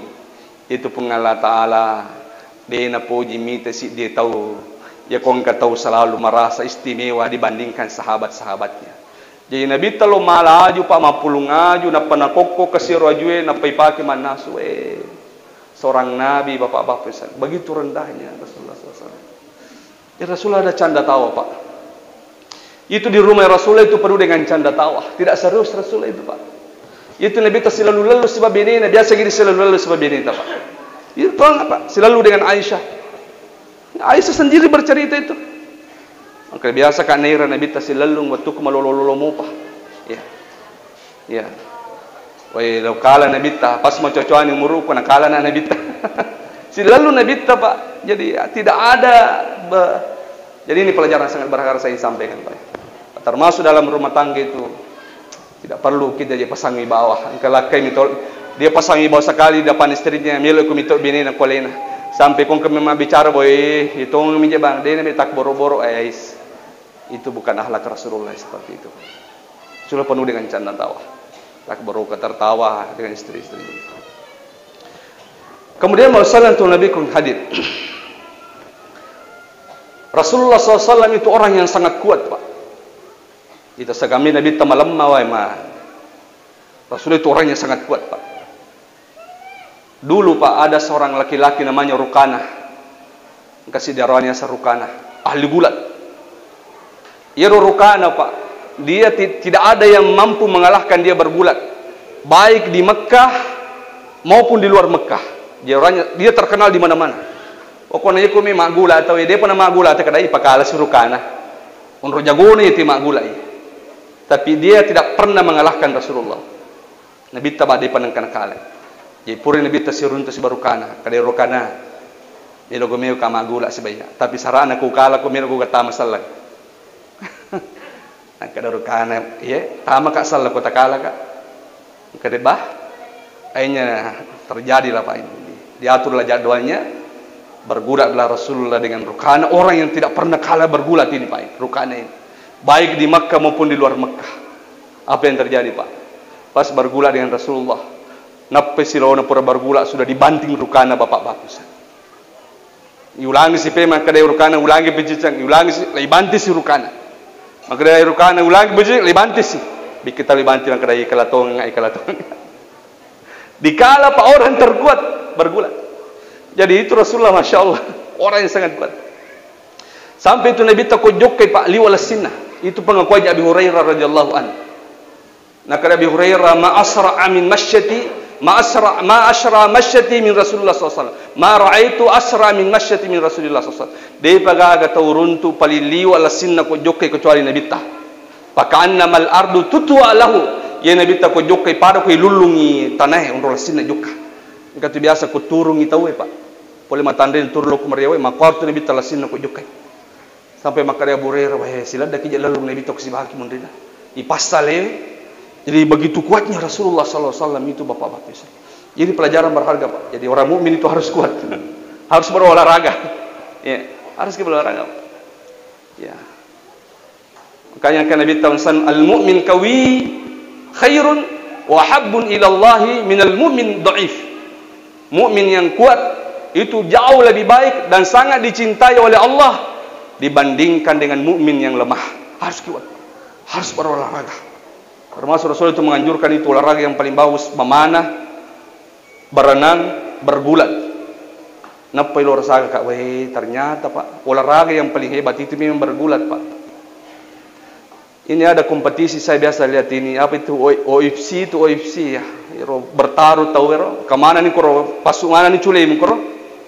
itu Puang Allah Ta'ala de napoji mita siddi tau, ya ko engka tau selalu merasa istimewa dibandingkan sahabat-sahabatnya. Jadi Nabitta lo malaju, Pak, mappulung aju, nappa nakokko kasiro ajue, nappa ipake mannasu. Eh, seorang nabi, Bapak-bapak, begitu rendahnya Rasulullah sallallahu alaihi wasallam. Ya, Rasulullah ada canda tawa, Pak. Itu di rumah Rasulullah itu penuh dengan canda tawa. Tidak serius Rasulullah itu, Pak. Itu Nabitta silalu-lalu sibawa benena, biasa gini silalu-lalu sibawa beneta, Pak. Itu apa? Silalu dengan Aisyah. Aisyah sendiri bercerita itu. Maka biasa ka naira Nabitta silellung wettukku malolo-lolo mopa. Ya. Ya. Wai, lo kala Nabitta, pas macocoani umuruku, nakala na Nabitta. Silellu Nabitta, Pak. Jadi, ya, tidak ada be-, jadi ini pelajaran sangat berharga saya ingin sampaikan, Pak. Termasuk dalam rumah tangga itu, tidak perlu kita dia pasang wibawa. Engka lakkai mito-, dia pasang wibawa sekali depan istrinya, melo ku mito bini na kolena. Sampai kong ke memang bicara, boy, hitung mi je, Bang, dia ni tak boro-boro, eh, ais. Itu bukan akhlak Rasulullah seperti itu. Sudah penuh dengan canda tawa. Tak baroka tertawa dengan istri-istri. Kemudian, Rasulullah itu Nabi kong hadir. Rasulullah sallallahu alaihi wasallam itu orang yang sangat kuat, Pak. Kita segami Nabitta malemma, wai, ma. Rasulullah itu orang yang sangat kuat, Pak. Dulu, Pak, ada seorang laki-laki namanya Rukana. Engka siddi aroane aseng Rukana. Ahli gulat. Iyaro Rukana, Pak, dia ti-, tidak ada yang mampu mengalahkan dia bergulat. Baik di Mekkah maupun di luar Mekkah. Dia orangnya, dia terkenal di mana-mana. Pokoknya, iko mi maggula atau dia pernah maggula atau kadai pakala si Rukana. Onro jagona itu maggula. Tapi dia tidak pernah mengalahkan Rasulullah. Nabitta badde panengkana kale. Jadi pura Nabitta siruntu sibawa Rukana, kada Rukana. Melo go meo ka maggula sibaya. Tapi sarana ku kala ko melo go gatama selleng. Nakkeda Rukana, "Iye, tama ka selleng ko takala ka." Kada bah. Akhirnya terjadilah, Pak, ini. Diaturlah jadwalnya. Bergulatlah Rasulullah dengan Rukana, orang yang tidak pernah kalah bergulat ini, Pak, Rukana ini. Baik di Makkah maupun di luar Makkah. Apa yang terjadi, Pak? Pas bergulat dengan Rasulullah, nappai silona pura bergulat, sudah dibanting Rukana, Bapak-bapak. Iulangi si pe, makkeda Rukana, ulangi pecicang, iulangi si, laibanting si Rukana. Makkeda Rukana, ulangi pecicang, laibanting si. Bikin tali banting, makkeda, "Ikalatong, ikalatong." Dikala, Pak, orang terkuat bergulat. Jadi itu Rasulullah, Masya Allah, orang yang sangat kuat. Sampai itu Nabitta ko jokkai, Pak, liwa lassinna. Itu pengakuan Abi Hurairah radhiyallahu anhu. Nakkeda Abi Hurairah, "Ma asra'a min masyati, ma asra, ma asra masyati min Rasulullah sallallahu alaihi wasallam. Ma ra'aitu asra min masyati min Rasulillah sallallahu alaihi wasallam." De'pa gaga tau runtu paling liwa lassinna ko jokkai kecuali Nabitta. Faka'annamal ardu tutwa lahu. Iya Nabitta ko jokkai pada ko ilullungi tanae onro lassinna jokka. Engka tu biasa ko turungi tauwe, Pak. Pole matanre turu lokku mariawe, makkuartu Nabitta lassinna ko jokkai. Sampai makkeda Abu Hurairah, "Wah, siladdaki je lellung Nabitta ko sibahaki munrina." Ipassale. Jadi begitu kuatnya Rasulullah sallallahu alaihi wasallam itu, Bapak-bapak. Jadi pelajaran berharga, Pak. Jadi orang mukmin itu harus kuat. Harus berolahraga. Ya, harus berolahraga, Pak. Ya. Makanya kan Nabi tahu, "Al-mu'min qawi khairun wa habbun ilallahi minal mu'min dhaif." Mukmin yang kuat itu jauh lebih baik dan sangat dicintai oleh Allah dibandingkan dengan mukmin yang lemah. Harus kuat. Harus berolahraga. Termasuk Rasul itu menganjurkan itu olahraga yang paling bagus, memanah, berenang, bergulat. Nappai lo rasakan, Kak, weh, ternyata, Pak, olahraga yang paling hebat itu memang bergulat, Pak. Ini ada kompetisi saya biasa lihat ini, apa itu, O-, O F C itu, O F C ya. Ero bertaruh tau ero, kemana nih koro, passu mana nih cule nih koro.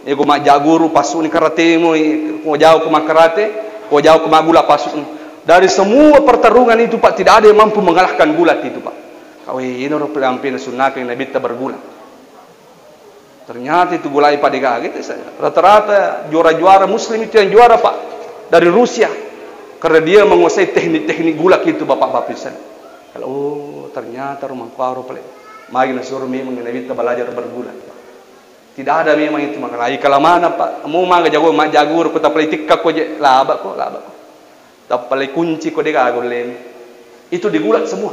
Ego majaguru passu nih karate mo, ko jauh ko makarate, ko jauh ko magula passu. Dari semua pertarungan itu, Pak, tidak ada yang mampu mengalahkan gulat itu, Pak. Kawé iyaro pelampéna sunnakeng Nabitta bergulat. Ternyata itu gulai pada gaga itu, rata-rata juara-juara muslim itu yang juara, Pak, dari Rusia. Karena dia menguasai teknik-teknik gulat itu, Bapak-bapak bisa. Kalau, oh, ternyata rumah kuaro pale. Magi nasuruh memang Nabitta belajar bergulat. Tidak ada memang itu makanai. Kalau mana, Pak, mau maga jago, ma jago, kota pale tikka ko je, laba ko, laba ko. Tappale kunci ko de gaga ullemi. Itu digulat semua.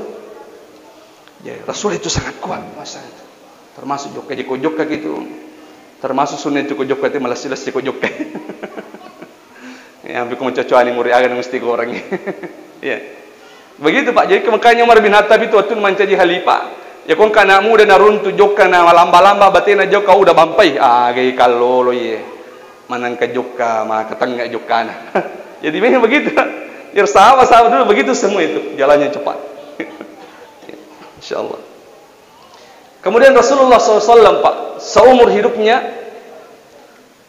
Ya, Rasul itu sangat kuat masa itu. Termasuk jokka, joko jokka gitu. Termasuk sunnah itu ko jokka itu, malessi-lessi ko jokka. Ya, ambil ko mencocoani muri aga mesti goreng. Ya. Begitu, Pak. Jadi, makanya Umar bin Khattab itu waktu mancaji khalifah, ya, ko engka anak muda naruntu jokka, na malamba-lamba batena jokka, udah bampai. Ah, gai kallolo iye. Manengka jokka, maka tengnga jokkana. Jadi, memang begitu. Ya, sahabat-sahabat dulu begitu semua itu. Jalannya cepat. Insya Allah. Kemudian Rasulullah sallallahu alaihi wasallam, Pak, seumur hidupnya,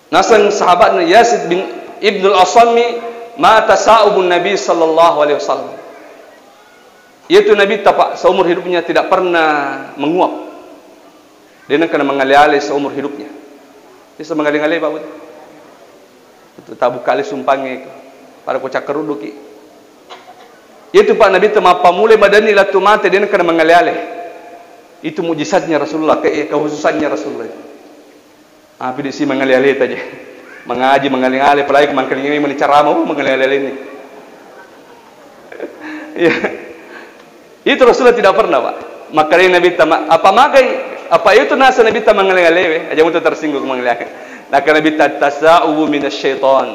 naseng sahabatnya Yazid bin Ibnul Asami, mata sa'ubun Nabi sallallahu alaihi wasallam. Yaitu Nabitta, Pak, seumur hidupnya tidak pernah menguap. Dia nengka mangale-ale seumur hidupnya. Bisa mangale-ngale, Pak, betul? Itu tabuka ale sumpangnge, pada ko cakkarudduki. Itu, Pak, Nabitta mappamulai madanni lattu mate, dia nengka mangale-ale. Itu mujizatnya Rasulullah, ke-, kekhususannya Rasulullah itu. Api disi mangale-aleta je. Mangaji, mangale-ngale, apalagi mangkalingai mani carama, oh, mangale-ale ni. Iya. Itu Rasulullah tidak pernah, Pak. Makanya Nabitta, apa magai, apa itu nasa Nabitta mangale-ngalewe? Aja mutu tersinggung mangale-ngale. Naka Nabitta, tasa'ubu minasyaitan.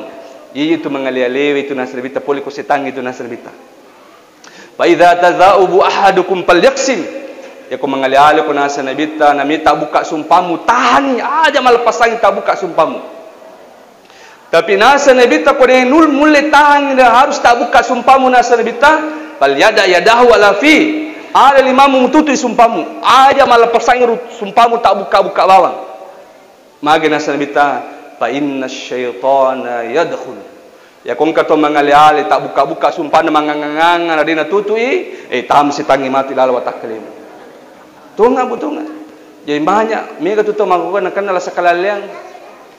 Iya, itu mangale-ngalewe, itu nasa Nabitta, pole ko setang itu nasa Nabitta. Fa idza taza'ubu ahadukum falyaqsim. Yako mangale-ale ko nasa Nabitta, nami tabuka sumpamu, tahani aja malepasang tabuka sumpamu. Tapi nasa Nabitta ko de nul mulle tahang, harus tabuka sumpamu nasa Nabitta, falyada yadahu ala fi. Ada limamu mututu sumpamu, aja malepasang ru-, sumpamu tabuka-buka bawang. Magi nasa Nabitta, fa inna syaitana yadkhul. Ya ko engka to mangale-ale, tabbuka-buka sumpana, manganga-nganga, na de natutui, eh, tam setangnge matu lalo watakkalemu. Tonga, Bu, tonga. Jadi banyak mega tu to melakukan, nakenna rasa kelalaian.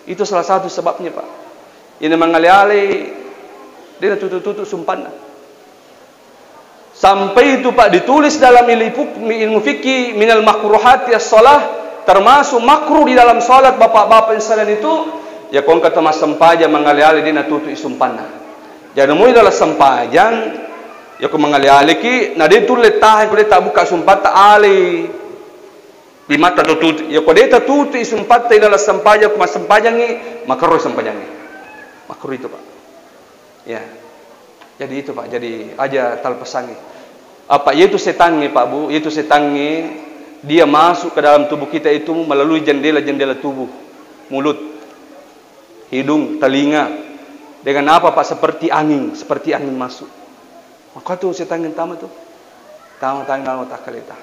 Itu salah satu sebabnya, Pak. Ini mangale-ale, de natutu-tutu sumpana. Sampai itu, Pak, ditulis dalam ilmu fik-, ilmu fikih, minal makruhati as-shalah, termasuk makruh di dalam salat, Bapak-bapak yang sekalian, itu, ya, ko engka to massempajang mangale-ale de natutu sumpana. Jadi, mui dalam sempajang, ya, ko mangale-aleki, na de tulle tahan, ko de tabuka sumpata, ale. Di mata tutu, ya, ko de tatutu sumpata dalam sempajang, ko massempajangi, makruh sempajangi. Makruh itu, Pak. Ya. Jadi itu, Pak, jadi aja talpesangi. Apa yaitu setangnge, Pak, Bu? Yaitu setangnge, dia masuk ke dalam tubuh kita itu melalui jendela-jendela tubuh, mulut, hidung, telinga. Dengan apa, Pak? Seperti angin, seperti angin masuk. Maka tu setangnge tama tu. Tama-tama nalo takkaleta.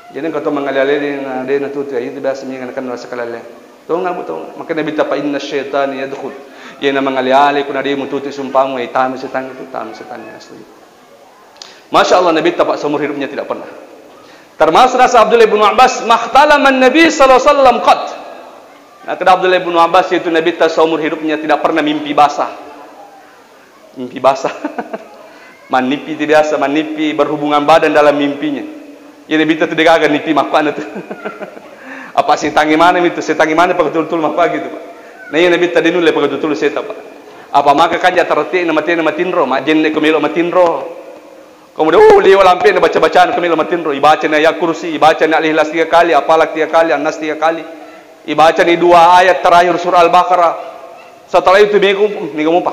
Jadi engka to mangale-ale de na, de natutu, ya, itu biasa mi nganakan rasa kalale. Tonga, Bu, tonga. Maka Nabitta, fa inna syaitana yadkhul. Iyana mangale-ale, kuna de mututu sumpamu, eh, tama setangnge tu, tama setangnge asli. Masya Allah, Nabitta, Pak, seumur hidupnya tidak pernah. Termasuk nasa Abdullah bin Abbas, makhtalaman Nabi sallallahu alaihi wasallam qat. Nah, kata Abdullah bin Abbas itu Nabitta seumur hidupnya tidak pernah mimpi basah. Mimpi basah. Mannipi itu biasa, mannipi berhubungan badan dalam mimpinya. Iya, Nabitta tu degaga nipi makkuana tu. Apa setangnge mana itu? Setangnge mana pagatul-tul makkuagi tu, Pak? Nah, iya, Nabitta de nulle pagatul-tul setang, Pak. Apa maka kanja tarate na mate na matinro, majenne ko melo matinro. Kemudian, oh, liwa lampe na baca-bacaan ko melo matinro. Ibacani ayat kursi, ibacani al-ikhlas tiga kali, apalak tiga kali, annas tiga kali. Ibacani dua ayat terakhir surah Al-Baqarah. Setelah itu mega, mega mupa.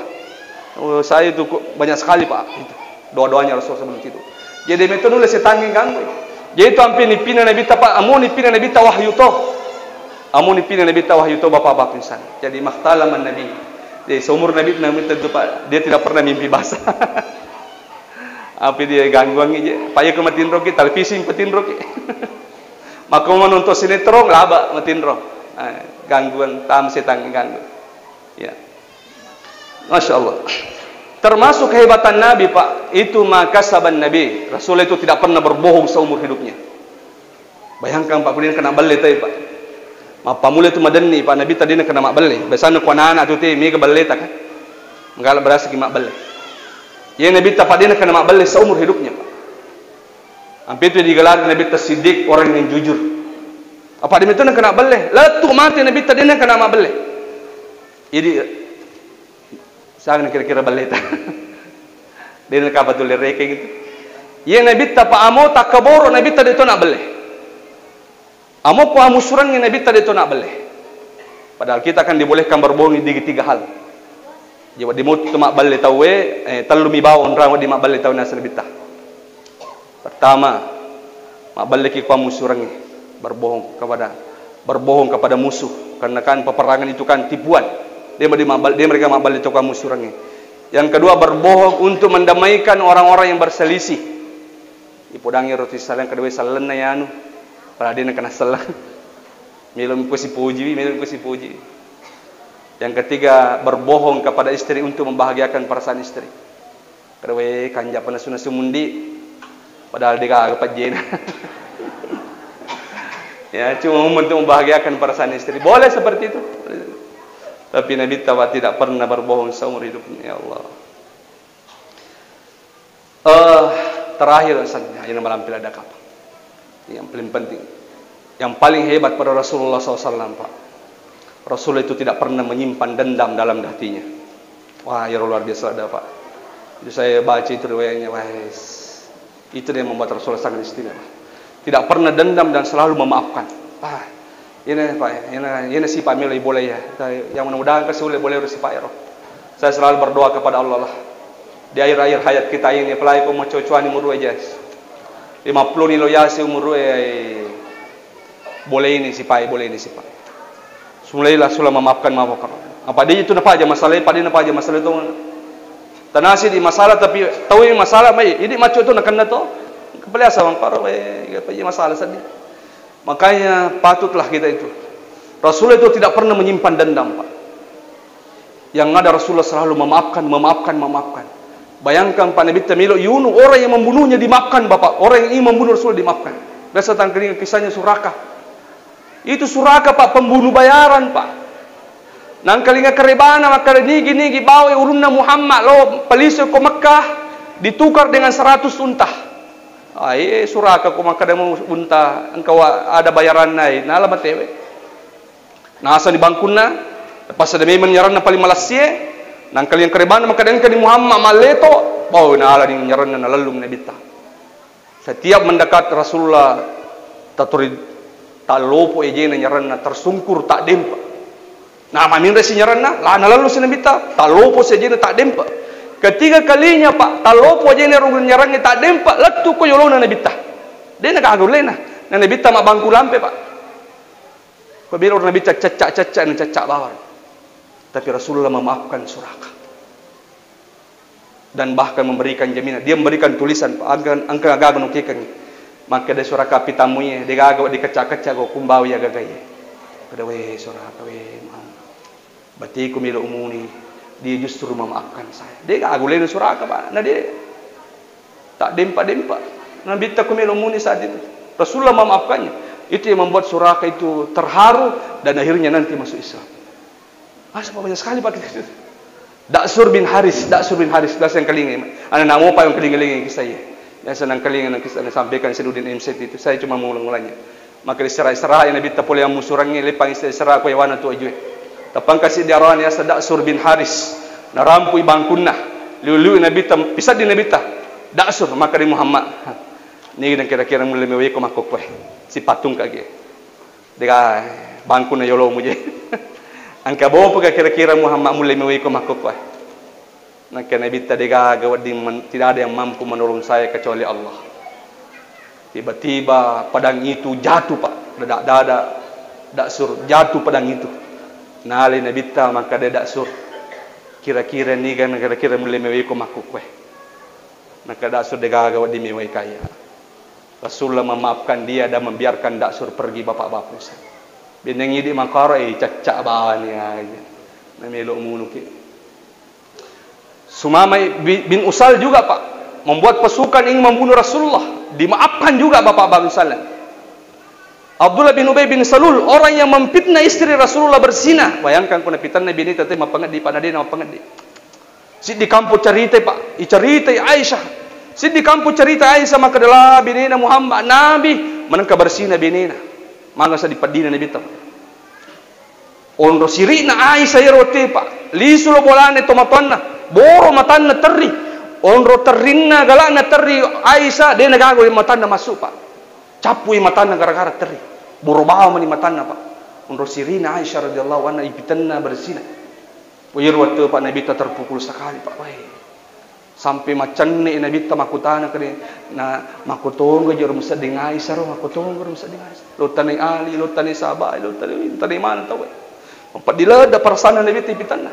Oh, saya itu kok banyak sekali, Pak. Itu. Doa-doanya Rasul sebelum tidur. Jadi, metto nulle setangnge ganggu. Jadi, itu ampe nipina Nabitta, Pak. Amo nipina Nabitta wahyu to. Amo nipina Nabitta wahyu to, Bapak-bapak, misalnya. Jadi, makhtalaman Nabi. Jadi, seumur Nabi, Nabi tentu, Pak, dia tidak pernah mimpi basah. Apa dia gangguan aja. Pak, iya ke matinro ki, televisi matinro ki. Maka mau nonton sinetron, laba matinro. Ah, gangguan, tam setan ganggu. Ya. Masya Allah. Termasuk kehebatan Nabi, Pak, itu ma kasaban Nabi. Rasul itu tidak pernah berbohong seumur hidupnya. Bayangkan, Pak, kemudian kena belle tadi, Pak. Mappamula itu madenni, Pak, Nabitta de na kena mabbelle. Biasanya ku anak-anak tu te, mega belleta kan. Menggalak berasa ki mabbelle. Ya, Nabitta, Pak, de na kena mabbelle seumur hidupnya, Pak. Ampe itu digelar Nabitta Siddiq, orang yang jujur. Apa de metto na kena belle? Lettu mate Nabitta de na kena mabbelle. Jadi, sana kira-kira belleta. De na kapang tulle rekeng itu. Iya, Nabitta, Pak, amo takkaboro Nabitta de to na belle. Amo ko amusurangngi Nabitta de to na belle. Padahal kita kan dibolehkan berbohong di tiga hal. Jadi, wedding mutu mabbelle tauwe, eh, tellu mi bawang onrang wedding mabbelle tau nasa Nabitta. Pertama, mabballeki pammusurengnge, berbohong kepada, berbohong kepada musuh. Karena kan peperangan itu kan tipuan. Dia, dia mabbal-, dia mereka mabballe to pammusurengnge. Yang kedua, berbohong untuk mendamaikan orang-orang yang berselisih. Ipodangi roti saleng kedua sellenna yanu. Padahal dia kena seleng. Melo muko sipoji, melo muko sipoji. Yang ketiga, berbohong kepada istri untuk membahagiakan perasaan istri. Kada we kanja pa nasu-nasu mundi, padahal degaga pajjena. Ya, cuma untuk membahagiakan perasaan istri. Boleh seperti itu. Tapi Nabi Tawa tidak pernah berbohong seumur hidupnya, ya Allah. Eh, terakhir, Ustaz, ya, ini malam pila ada kapan. Yang paling penting, yang paling hebat pada Rasulullah sallallahu alaihi wasallam, Pak. Rasul itu tidak pernah menyimpan dendam dalam hatinya. Wah, ya luar biasa ada, Pak. Jadi saya baca itu riwayatnya, wah, itu yang membuat Rasulullah sangat istimewa. Tidak pernah dendam dan selalu memaafkan. Ah, ini, Pak, ini, ini sifat melo boleh ya. Yang mudah-mudahan kasih boleh, boleh sifat ya, Roh. Saya selalu berdoa kepada Allah lah. Di akhir-akhir hayat kita ini, apalagi ko macocoani umur dua jas. Lima puluh ni lo yasi umur dua, eh, boleh ini sipai, boleh ini sipai. Sulailah, sula memaafkan, memaafkan. Apa dia itu napa aja masalah, pada napa aja masalah itu. Tanasi di masalah, tapi tahu ini masalah, mai, ini maco tu nakenna tu. Kepala sama karo, eh, apa aja masalah sedih. Makanya patutlah kita itu. Rasul itu tidak pernah menyimpan dendam, Pak. Yang ada Rasulullah selalu memaafkan, memaafkan, memaafkan. Bayangkan, Pak, Nabi Tamilo Yunus, orang yang membunuhnya dimaafkan, Bapak. Orang yang ingin membunuh Rasul dimaafkan. Biasa tangkelinga kisahnya Suraka. Itu Suraka, Pak, pembunuh bayaran, Pak. Nangkalinga kerebana, maka nigi-nigi bawa ulunna Muhammad lo palisu ko Mekah, ditukar dengan seratus unta. Ai, Suraka ko maka ada unta, engkau ada bayaran nai, nala matewe. Nasani bangkunna, pas ada memang nyaranna paling malassie, nangkalinga kerebana maka dengka di Muhammad malleto, bau nala ni nyaranna nalellung Nabitta. Setiap mendekat Rasulullah, tatori, tallopo ejena nyaranna, tersungkur, tak dempa. Nah, maminre si nyaranna, la nalellu si Nabitta, tallopo si ejena, tak dempa. Ketiga kalinya, Pak, tallopo ejena rung nyarangnge, tak dempa, lettu ko yolona Nabitta. Dena gaga ulena. Na Nabitta mabbangku lampe, Pak. Pabila Nabitta cacca-cacca, na cacca bawang. Tapi Rasulullah memaafkan Suraka. Dan bahkan memberikan jaminan. Dia memberikan tulisan, Pak, angka, angka gaga nukikengngi. Makkeda Suraka, pitammuie, degaga dikecca-kecca ko kumbawi agagae. Kada, we Suraka, we Muhammad. Batiku melo umuni, dia justru memaafkan saya. Degaga ulena Suraka, Pak. Nah, dia tak dempa-dempa. Nabitta ku melo umuni saat itu. Rasulullah memaafkannya. Itu yang membuat Suraka itu terharu dan akhirnya nanti masuk Islam. Masa banyak sekali, Pak, kita itu. Daksur bin Haris, Daksur bin Haris, biasa yang kelinga. Anak namo, Pak, yang kelinga-linga kisah ya. Biasa nang kelinga, nang kisah, nang sampaikan Senuddin M Z itu. Saya cuma mengulang-ulangnya. Maka diserai-serai Nabitta pole yang musurangi, lepang istilah serai ko yawana tu ajue. Tapang kasih diarani asa Daksur bin Haris. Narampui bangkunna. Liu-liu Nabitta, pisah di Nabitta. Daksur, maka di Muhammad. Ni dan kira-kira mulai meweko makkokkoe. Si patung kage. Dega bangku na yolomu je. Engka bopa ka kira-kira Muhammad mulle meweko makkokkoe. Nakke Nabitta degaga wedding men-, tidak ada yang mampu menolong saya kecuali Allah. Tiba-tiba padang itu jatuh, Pak. Dadak-dadak Daksur jatuh padang itu. Nalai Nabitta makkeda Daksur. Kira-kira niga, kira-kira mulle meweko makkokkoe. Nakkeda Daksur degaga wedding mewai kaya. Rasulullah memaafkan dia dan membiarkan Daksur pergi bapak-bapak. Beneng idi makaro, eh, cacca bawani aja. Namelo munuki. Sumama bi-, bin Usal juga, Pak, membuat pasukan ingin membunuh Rasulullah. Dimaafkan juga bapak-bapak sekalian. Abdullah bin Ubay bin Salul, orang yang memfitnah istri Rasulullah berzina. Bayangkan, kuna pitanna bini tete mapangeddi, panadena mapangeddi. Siddi kampo caritai, Pak. Icaritai Aisyah. Siddi kampo cerita Aisyah, maka dela binena Muhammad, Nabi, manengka bersihna binena. Mangasa dipaddina Nabitta. Onro siri'na Aisyah ero wettu, Pak. Lisu lo bolana tomatoanna. Boro matanna terri. Onro terrinna galakna terri Aisyah, de nagaga matanna massu, Pak. Cappui matanna gara-gara terri. Boro bawa mani matanna, Pak. Onro siri'na Aisyah radhiyallahu anha ipitenna bersihna. Iyaro wettu, Pak, Nabitta terpukul sekali, Pak. Wai. Sampai macenne Nabitta makkutana kene, na makkutonggo jero musedding Aisyah ro, makkutonggo ro musedding Aisyah. Lo tanai Ali, lo tanai Sabai, lo tanai, tanai mana tau. Mapeddi ledda perasaanna Nabitta ipitanna.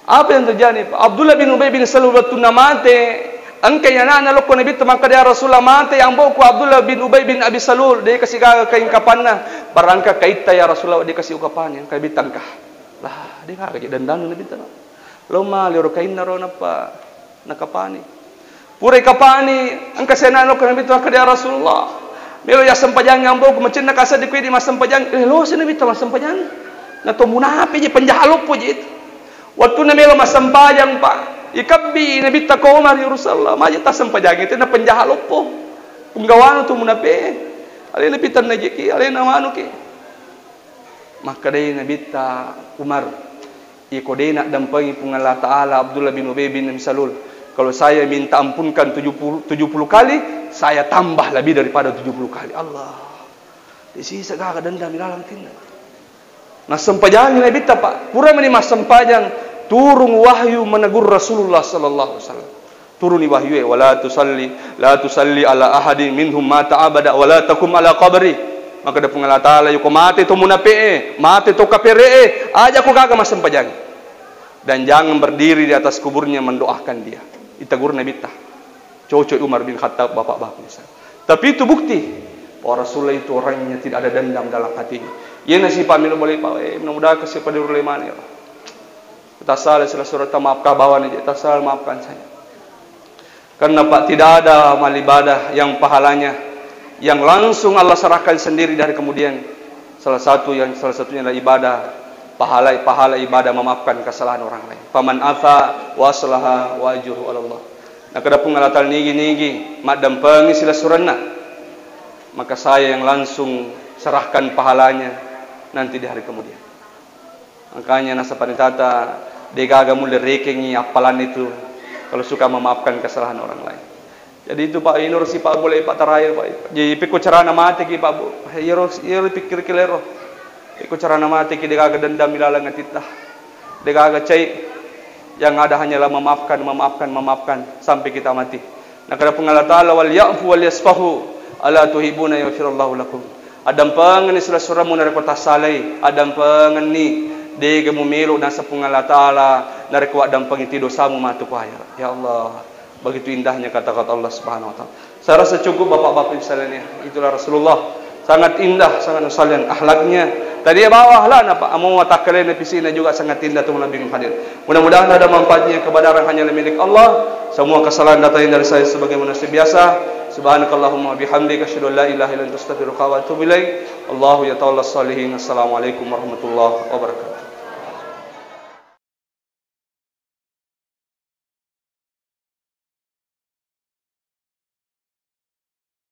Apa yang terjadi? Abdullah bin Ubay bin Salul wettunna mate, engkai anakna lokko Nabitta makkeda, "Ya Rasulullah, mate amboku Abdullah bin Ubay bin Abi Salul, de kasi gaga kain kapanna, barangka kaitta ya Rasulullah, de kasi ukapani." Engka Nabitta engka. Lah, de gaga je dendam Nabitta. Lo mali ro kainna ro nappa nakapani. Pura ikapani, engka senano ke Nabitta makkeda, "Ya Rasulullah, melo ya sempajangi amboku, macenna kaseddi ku idi massempajang." Eh, lo si Nabitta massempajang. Na to munapi je, penjahat loppo je itu. Wettunna melo massempajang, Pak, ikebbi Nabitta ko Umar, "Ya Rasulullah, maje tassempajangi, tenna penjahat loppo. Punggawanu tu munape. Alena pitanna jeki, alena manuki." Makkedai Nabitta Umar, "Iko de naddampengi Puang Allah Ta'ala Abdullah bin Ubay bin Salul, kalau saya minta ampunkan tujuh puluh, tujuh puluh kali, saya tambah lebih daripada tujuh puluh kali." Allah. Di sisa gaga dendam ilalang tinna. Nassempajangi Nabitta, Pak. Pura meni massempajang, turung wahyu menegur Rasulullah sallallahu alaihi wasallam. Turuni wahyu e, "Wala tusalli, la tusalli ala ahadin minhum mata abada, wala takum ala qabri." Makkeda Puang Allah Ta'ala, "Yoko mate to munape'e, mate to kapere'e, aja ko gaga massempajangi. Dan jangan berdiri di atas kuburnya mendoakan dia." Itegur Nabitta. Cocok Umar bin Khattab, bapak-bapak misalnya. Tapi itu bukti bahwa Rasulullah itu orangnya tidak ada dendam dalam hatinya. Iya nasi pamilo boleh, Pak, eh, mudah-mudahan kasih pada ulama ya Allah. Tasala sila surat maafkah bawa ni, tasala maafkan saya. Karena, Pak, tidak ada amal ibadah yang pahalanya yang langsung Allah serahkan sendiri dari kemudian. Salah satu yang, salah satunya adalah ibadah, pahala, pahala ibadah memaafkan kesalahan orang lain. Faman afa wa aslaha wa ajruhu ala Allah. Nakkeda Puang Allah Ta'ala, "Nigi-nigi maddampengi silessurenna, maka saya yang langsung serahkan pahalanya nanti di hari kemudian." Makanya nasaba tata degaga mulle rekengi appalan itu kalau suka memaafkan kesalahan orang lain. Jadi itu, Pak, iyaro sipa boleh, Pak, terakhir, Pak. Jadi pekko carana mateki, Pak, Bu. Iyaro, iyaro pikkirki lero. Pekko carana mateki degaga dendam ilalang atitta. Degaga cai. Yang ada hanyalah memaafkan, memaafkan, memaafkan sampai kita mati. Nakkeda Puang Allah Ta'ala, "Wal ya'fu wal yasfahu, ala tuhibuna yaghfirallahu lakum." Addampengenni silessuremmu narekko tassalai, addampengenni, dega mumelo naseng Puang Allah Ta'ala narekko addampengi ti dosamu matu ku akhirat. Ya Allah, begitu indahnya kata-kata Allah Subhanahu wa Ta'ala. Saya rasa cukup, bapak-bapak ibu sekalian, ya. Itulah Rasulullah. Sangat indah, sangat nusalian akhlaknya. Tadi bawa akhlakna, Pak. Amo watakkalena, fisikna juga sangat indah, teman Nabi hadir. Mudah-mudahan ada manfaatnya. Kebenaran hanyalah milik Allah. Semua kesalahan datangnya dari saya sebagai manusia biasa. Subhanakallahumma wa bihamdika, asyhadu an la ilaha illa anta, astaghfiruka wa atubu ilaik. Allahu yatawalla shalihin. Assalamualaikum warahmatullahi wabarakatuh.